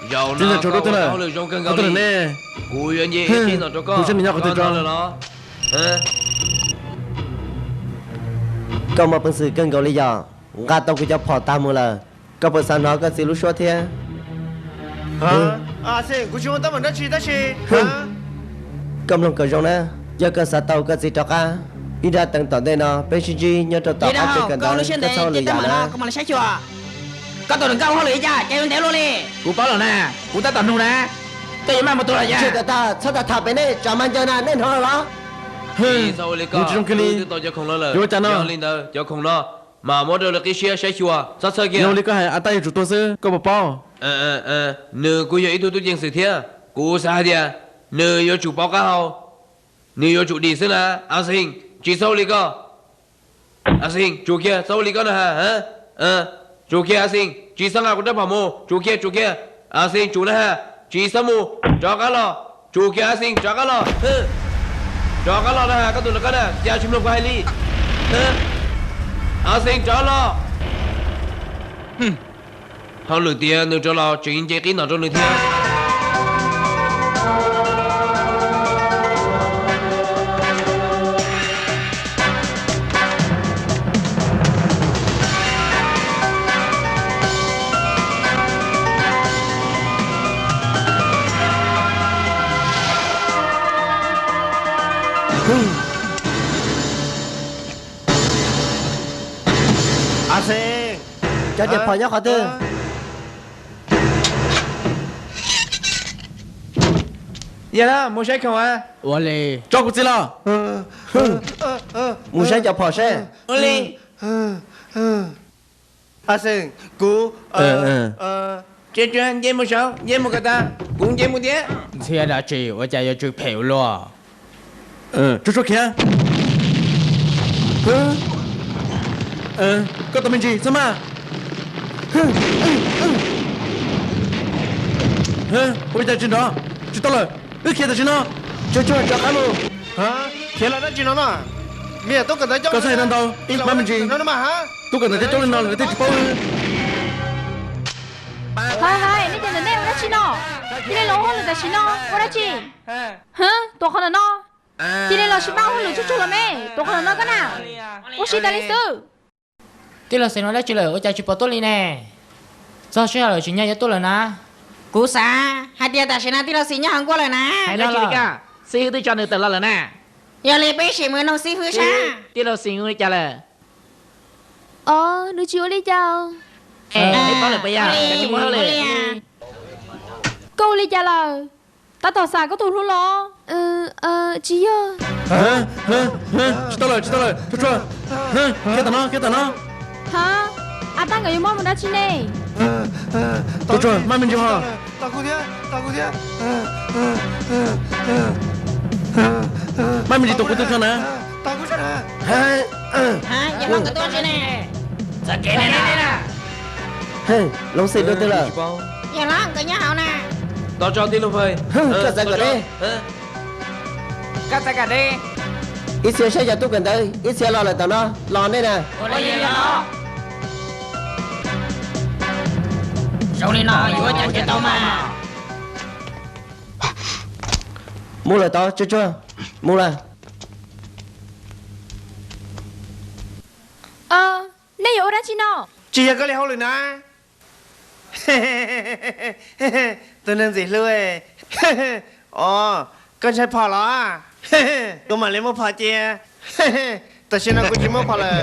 Zaum no koj ua hauj lwm zoo kawg nkaus li. Kuv yuav nce ib tib no rau koj, koj ntau lawm los? Koj muaj peev xwm kawg nkaus li yom, nqa tau kuv cov phom tag mus lawm. Koj puas xav hnov koj txiv lub suab thiab? Xij, kuv tsis muaj teeb meem dab tsi tab sis. Koj mloog kom zoo na, yog koj xav tau koj txiv rov qab, ib nrab teev tom ntej no peb sib ntsib nyob rau tom qab tsev kawm ntawv, koj txhob ua lwm yam na. Koj tus nws nkauj ua hauj lwm li cas cas yuav ntev luaj li? Kuv paub lawm na, kuv tab tom nug na. Koj yuav maj mus tus los yog? Tsis tau tag, txhob tag tham pem nej, tsam mas ncaws na, nej hnov los? Mus tsis zoo kiag li, yuav ua cas no? Yog li ntawd cov khoom no mas muab rau lawv qib siab saib xyuas txhob txhawj kiag. Yog li koj hais, a tab yuav tsum tuag xwb, koj puas paub? Nws kuj yog ib tug tub ceev xwm thiab, kuv xav hais tias nws yuav tsum paub qab hau, nws yuav tsum dim xwb na, a xij. Tsis txhob ua li koj. A Xeeb, tsum kiag, txhob ua li koj na ha. Tsum kiag A Xeeb, tsis txhob nqa kuv rab phom mus, tsum kiag, tsum kiag. A Xeeb, tsum na ha, tsis txhob mus, rov qab los. Tsum kiag A Xeeb, rov qab los. Rov qab los na ha, koj tus ntawm koj na, cas tsis mloog kuv hais li. A Xeeb, rov los. Hauj lwm tiav, nws rov los tseem nce qib ntawm rau nws thiab. A Xeeb, cov riam phom nyob qhov twg? Yog na, mus saib khoom a. Ua li, tso kuv txiv los. Mus saib cov phom seb. Ua li. A Xeeb, kuv, Tsuag, nce mus saud, nce mus kom tas, kuv nce mus thiab. Ntxhiab dab tsi ua cas yuav tsw phem ua luaj? Tsuag, tsuag khiav. Koj tus me ntsis txhob maj. Ua li cas tsis nrov? Tsis tau lawm, wb khiav tam sim no. Tsuag, tsuag, rov qab mus. Khiav los dab tsi no no? Koj txhob hais ntau ntau, maj me ntsis. Tub kawm ntawv coob coob li no lawv thiaj tsis paub wb. Hais, hais, nej cov ntawm nej ua dab tsi no? Cia li los ua hauj lwm tam sim no ua dab tsi? Hwb, tuav qhov ntawm no. Cia li los sim pab ua hauj lwm tsuag tsuag los me, tuav qhov ntawm no koj na. Ua si tas li xwb. Tij laug Xeeb, ua dab tsi lawm ua cas tsis pom tuaj li ne? Txog sij hawm lawm, tsim nyog yuav tuaj lawm na. Kuv xav hais tias tam sim no tij laug Xeeb nyob hauv nkuaj lawm na. Hais dab tsi li koj? Xib hwb twb tso nws tawm los lawm na. Yog li peb sim mus nug xib hwb saib. Tij laug Xeeb ua li cas lawm? Os, nws tsis ua li cas. Koj ua li cas lawm? Tab tom xam koj tus hlub los? Tsis yog. Tsis tau lawm, tsis tau lawm, tsuag tsuag. Khiav tam no, khiav tam no. Ha, a tab nkawd yuav muab mus dab tsi ne? Tsuag tsuag, maj me ntsis ho. Maj me ntsis tos kuv tub tso na. Yog no nkawd tuaj tsi ne? Loob Xeeb dua twg lawm? Yog no nkawd nyob hauv na. Tos tso tij laug Fais. Koj txav kom deb. Koj txav kom deb. Ib txhia saib cov tub kawm ntawv, ib txhia los lawm tom no, los nej na. Zoo li no yuav ua cas tau mas. Mus lawm tod, tsuag tsuag, mus lawm. Nej yuav ua dab tsi no? Tsis yog koj li hauj lwm na. Tus neeg ntxim hlub, os, koj ntshai phom los? Kuv mam li muab phom cia. Tam sim no kuv tsis muaj phom lawm.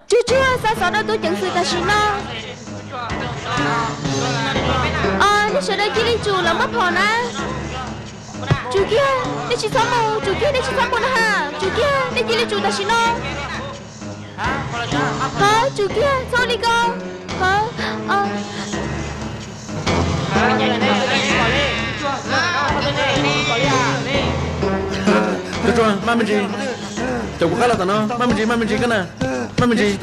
Tsuag tsuag, xa xov rau tub ceev xwm tam sim no. Os, nej sawv daws cia li tsum los muab phom na. Tsum kiag, nej tsis txhob mus, tsum kiag, nej tsis txhob mus na ha. Tsum kiag, nej cia li tsum tam sim no. Hov, tsum kiag, txhob ua li ko. Hov, Tsuag tsuag, maj me ntsis. Caum kuv qab los tom no, maj me ntsis, maj me ntsis koj na. Maj me ntsis.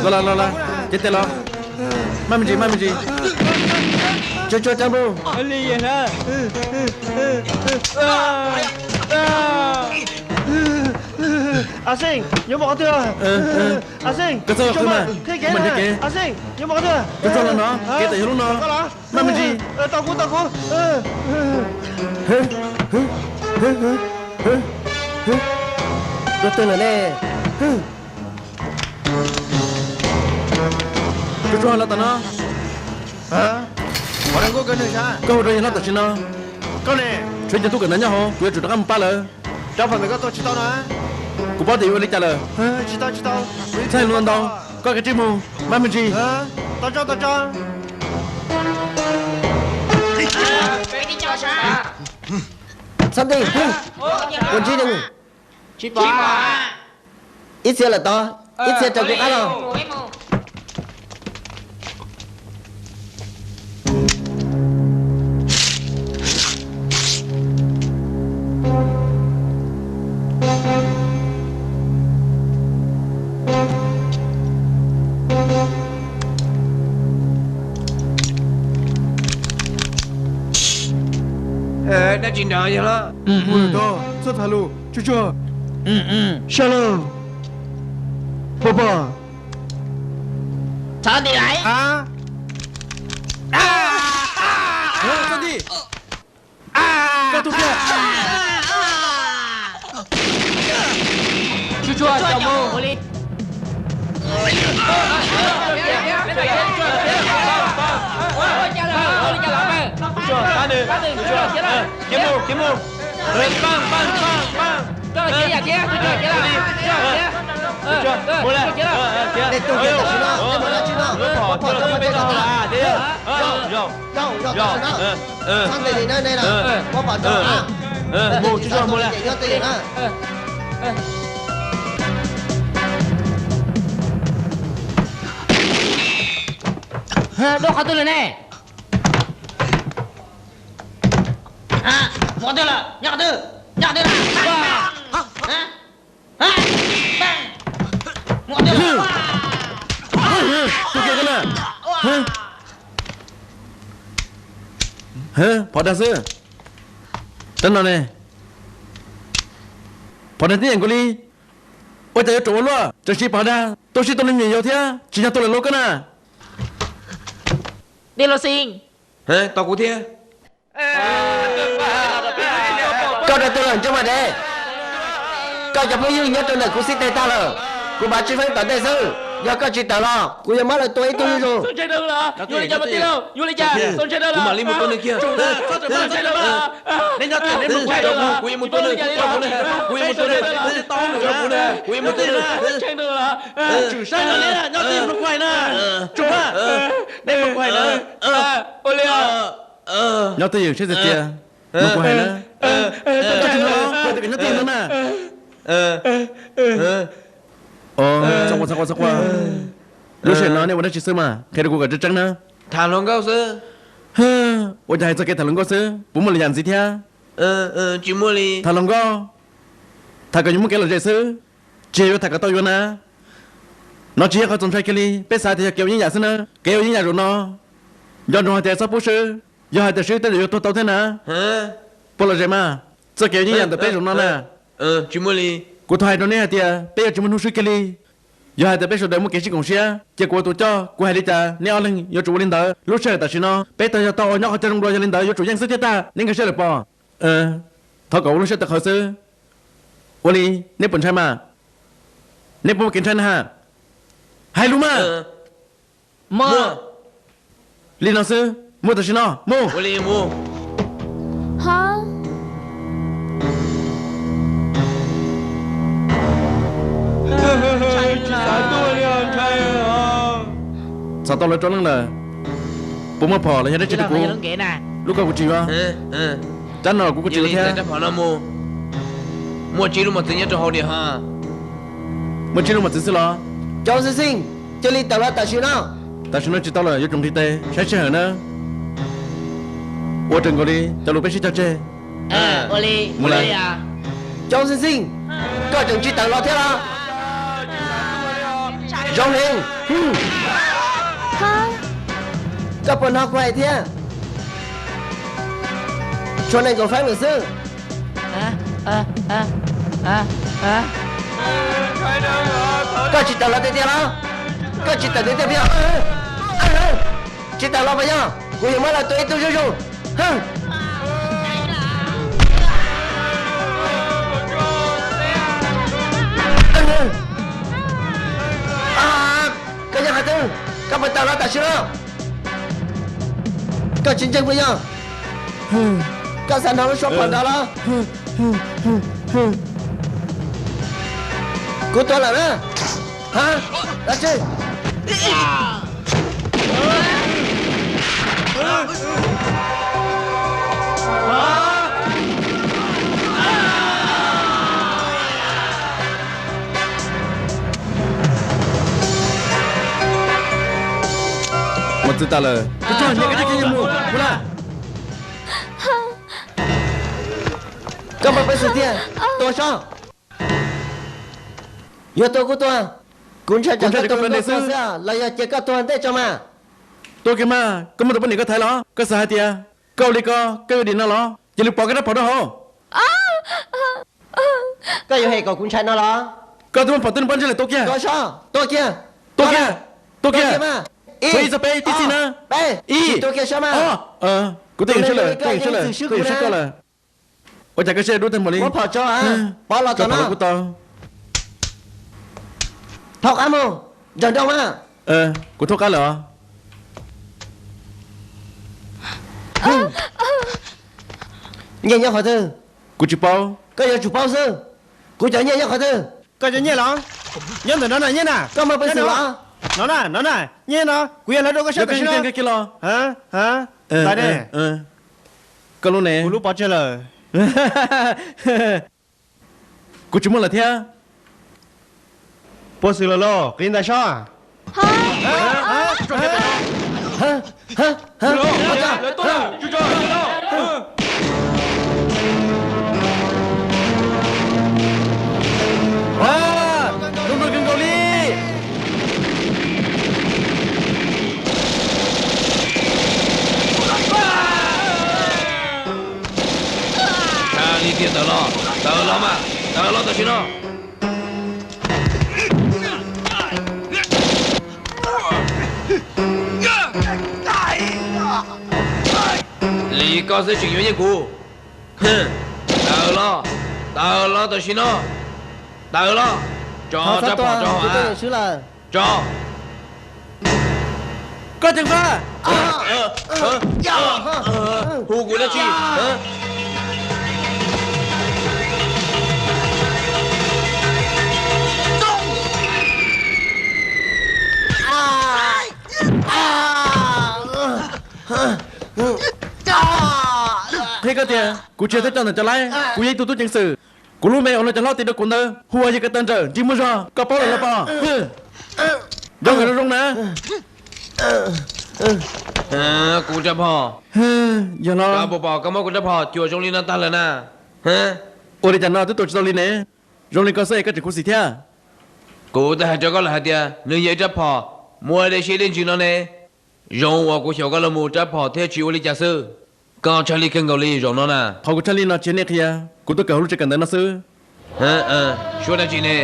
Los los los los, cev tes los. Maj me ntsis, maj me ntsis. Tsuag tsuag, cab npug. A Xeeb, yuav mus qhov twg? A Xeeb, koj txhob qw mas, kuv mam nrhiav kev. A Xeeb, yuav mus qhov twg? Tsuag tsuag los no, kev tawm yog lub no. Maj me ntsis. Tos kuv, tos kuv. Dua twg lawm ne? Tsuag tsuag, los tom no. Koj hu rau yawg hlob tam sim no. Tshuav cov tub kawm ntawv nyob hauv, kuv yuav tsum rov qab mus pab lawv. Kuv paub tias yuav ua li cas lawm. Txhob hais lus ntau, koj kav tsij mus, maj me ntsis. Txhob ntij, ua ntsib neeg. Ib txhia lawm tod, ib txhia raws kuv qab los. Tsis nrog yog los. Txhob tham lus, tsuag tsuag. Sab laj, pog pog. Koj tus kiag. Tsuag tsuag, caum mus. Khiav mus, khiav mus. Pab, pab, pab, pab. Mus lawm. Tus kiag tam sim no, peb mus dab tsi no? Peb pom tau peb cov tag. Zaum, zaum, zaum tam sim no. Txhob ntes li na, nej na. Peb pom tau. Mus, tsuag tsuag mus lawm. Nyob twj ywm na. Dua qhov twg lawm ne? Mus qhov twg lawm? Nyob qhov twg? Nyob qhov twg lawm? Mus qhov twg lawm? Phom dag xwb. Rab no ne, phom dag tib yam nkaus li. Ua cas yuav tsum ua luaj, tseem siv phom dag tua sib tau li me nyuam yaus thiab, tsis yog tua lawm lauj koj na. Dej los xij. Tos kuv thiab. Koj rau tus los ntsoog mas dev. Koj cov phooj ywg nyob rau ntawm kuv xib teg tag lawm, kuv npaj tsib feeb tom ntej xwb. Yog koj tsis tawm los kuv yuav muab lawv tua ib tug zuj zus. Kuv mam li mus tua nws kiag. Kuv yuav mus tua nws, kuv yuav mus tua nws, kuv yuav mus tua nws, kuv yuav mus tua nws. Tsum sab nyob twj ywm no kuv hais na. Tsum na. Nej mus kuv hais na. Nyob twj ywm seb tiag tiag. Mus kuv hais na. Koj tsis hnov los kuv hais tias kom nyob twj ywm no na. Txhob quaj, txhob quaj, txhob quaj. Lub sij hawm no nej ua dab tsi xwb mas qhia rau kuv kom tseeb tseeb na. Tham hluas nkauj xwb. Ua cas hais txog kev tham hluas nkauj xwb, puas muaj lwm yam ntxiv thiab? Tsis muaj li. Tham hluas nkauj, tham kom yuav muaj kev lom zem xwb, tsis yog yuav tham kom tau yuav na. No tsis yog qhov txaus ntshai kiag li, peb xav tias yog kev ua yeeb yam xwb na. Kev ua yeeb yam zaum no, nco ntsoov hais tias txhob pub swb, yog hais tias swb tej zaum yuav tuag tau thiab na. Puas lom zem mas txoj kev ua yeeb yam ntawm peb zaum no na? Tsis muaj li. Kuv thov hais rau neb hais tias peb yuav tsis muaj hnub swb kiag li. Yog hais tias peb sawv daws muaj kev sib koom siab, cia kuv ua tus coj, kuv hais li cas neb ob leeg yuav tsum ua li ntawd. Lub sij hawm tam sim no peb tau yog tau nyob qhov chaw zoo dua, yog li ntawd yuav tsum yeej xwb thiab tag. Neb nkag siab lawm pom. Thov kom ua lub siab tawv qhawv xwb. Ua li, neb puas ntshai mas? Neb puas muaj kev ntshai na ha? Hais lus mas. Muaj. Li no xwb, mus tam sim no mus. Txhom tau lawv rau leej lawm, puas muaj phom los yog dab tsi rau kuv? Lub ko kuv tsis yuav. Rab no los kuv kuj tsis yuav thiab. Muaj tsib lub mos txwv nyob rau hauv diam ha. Muaj tsib lub mos txwv xwb los? Cov xib xij, cia li tawm los tam sim no. Tam sim no tsis tau lawm, yuav tsum nqis tes saib sij hawm na. Ua raws nkaus li cov lus peb sib cog tseg. Mus lawm. Cov xib xij, koj tseem tsis tawm los thiab los? Zoo heev. Koj puas hnov kuv hais thiab? Tshuav nees nkaum feeb lawm xwb. Koj tsis tawm los tiag tiag los? Koj tsis tawm tiag tiag puas yog? Tsis tawm los puas yog? Kuv yuav muab los tua ib tug zuj zus. Koj yog qhov twg? Koj puas tawm los tam sim no? Koj tsis ntseeg puas yog? Koj xav hnov lub suab phom nrov los? Kuv tua lawm na. Ha? Dab tsi? Mus txwv tas lawm. Mus na. Koj muaj peev xwm tiag, tua sob. Yuav tua kuj tua. Kuv ntshai tsam koj tua xwb los yog cia koj tuag ntej tso mas. Tua kiag mas, koj muab tus poj niam koj thaiv los? Koj xav hais tias koj ua li ko koj yuav dim no los? Cia li pov koj rab phom rau hauv. Koj yuav hem kom kuv ntshai no los? Koj twb muab phom tib neeg pov ntsej lawm, tua kiag. Tua kiag. Tua kiag. Tua kiag. Ib, txog peb, tib txij na. Ib, tua kiag saib mas. Kuv twb yeem sab lawm, twb yeem sab lawm, twb yeem sab koj lawm. Ua cas koj siab dub tag npaum li? Muab phom tso, pov los tso no. Kuv tau. Thaub qab mus, nrog nrog mas. Kuv thaub qab lawm os. Nyiaj nyob qhov twg? Kuv tsis paub. Koj yuav tsum paub xwb. Kuv cov nyiaj nyob qhov twg? Koj cov nyiaj los? Nyob ntawm no na, nyiaj na. Koj muaj peev xwm los? No na, no na, nyiaj no. Kuv yog hlob rau koj sab tam sim no. Koj lub ne? Kuv lub pov tseg lawm. Kuv tsis muaj lawm thiab. Puas xwm lawm los? Qiv ntais sob. Zoo nraug kawg nkaus li. Txhob li tiag, tawm los, tawm los mas, tawm los tam sim no. Li koj xwb tseem yuav nyiaj kuv. Tawm los, tawm los tam sim no. Tawm los, tso rab phom rau hauv. Tso. Koj ceev faj. Hu kuv dab tsi? Qhia koj tias kuv tsis yog thawj coj ntawm cov laib, kuv yog ib tug tub ceev xwm. Kuv lub me uas nws cov hlob tis rau kuv ntawd hu ua yog ko taw ntsawm ntsig muaj zog, koj paub lawm los pom? Zoo heev zoo na. Kuv rab phom. Yog los? Koj puas pom koj muab kuv rab phom cuam zoo li no tag lawm na? Ua li cas no twb tua tsis tau li ne? Zoo li koj xwb es koj tseem khuv xim thiab. Kuv twb hais rau koj lawm hais tias nws yog ib rab phom muaj dej siab dej ntsws no ne. Zoo uas kuv xyaum koj los mus rab phom thiaj tsis ua li cas xwb. Koj tshaj lij kawg nkaus li zaum no na. Qhov kuv tshaj lij no tsis yog nej qhia, kuv tuaj kawm hauv lub tsev kawm ntawv no xwb. Suab dab tsi ne?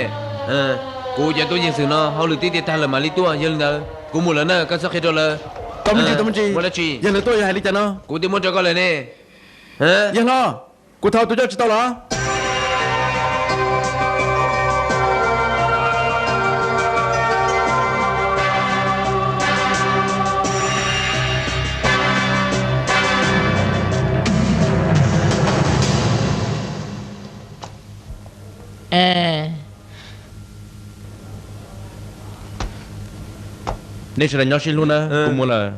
Kuv cov tub ceev xwm no hauj lwm twb tiav tag lawm mam li tuaj, yog li ntawd kuv mus lawm na, koj txhob qhia rau lawv. Tau me ntsis, tau me ntsis. Muaj dab tsi? Yog lawv tuaj yog hais li cas no? Kuv twb muab rau koj lawm ne. Yawg hlob, kuv thau tus coj tsis tau los? Nej sawv daws nyob sib hlub na, kuv mus lawm.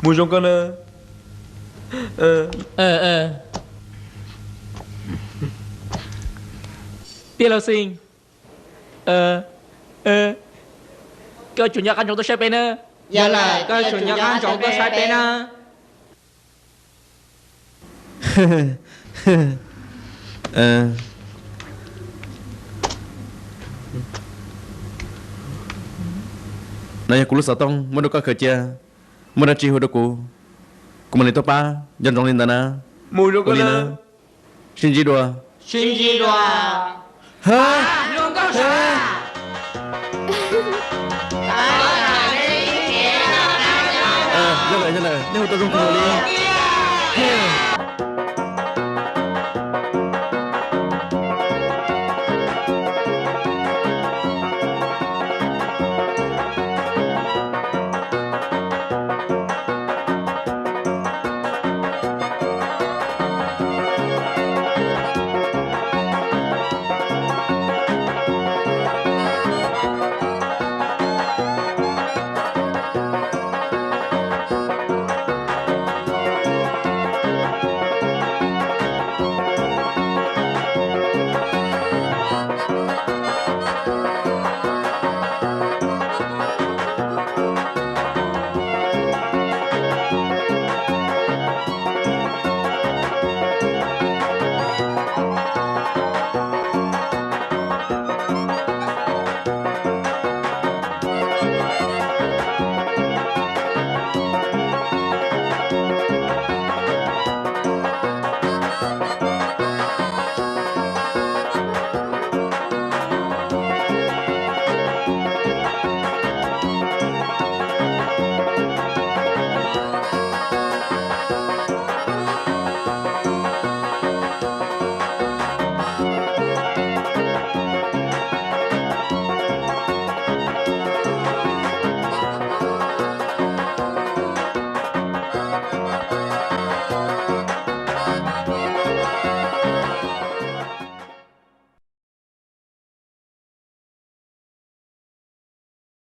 Mus zoo koj na. Tiag los xij, koj tsum nyob qab ntsoov tuaj saib peb na. Yog lawm, koj tsum nyob qab ntsoov tuaj saib peb na. No yog kuv lub xov tooj muab rau koj khaws cia, muaj dab tsi hu rau kuv, kuv mam li tuaj pab, nco ntsoov li ntawd na. Mus zoo koj na. Sib ntsib dua. Sib ntsib dua. Yog lawm, yog lawm, nej hu tau zoo kawg nkaus li.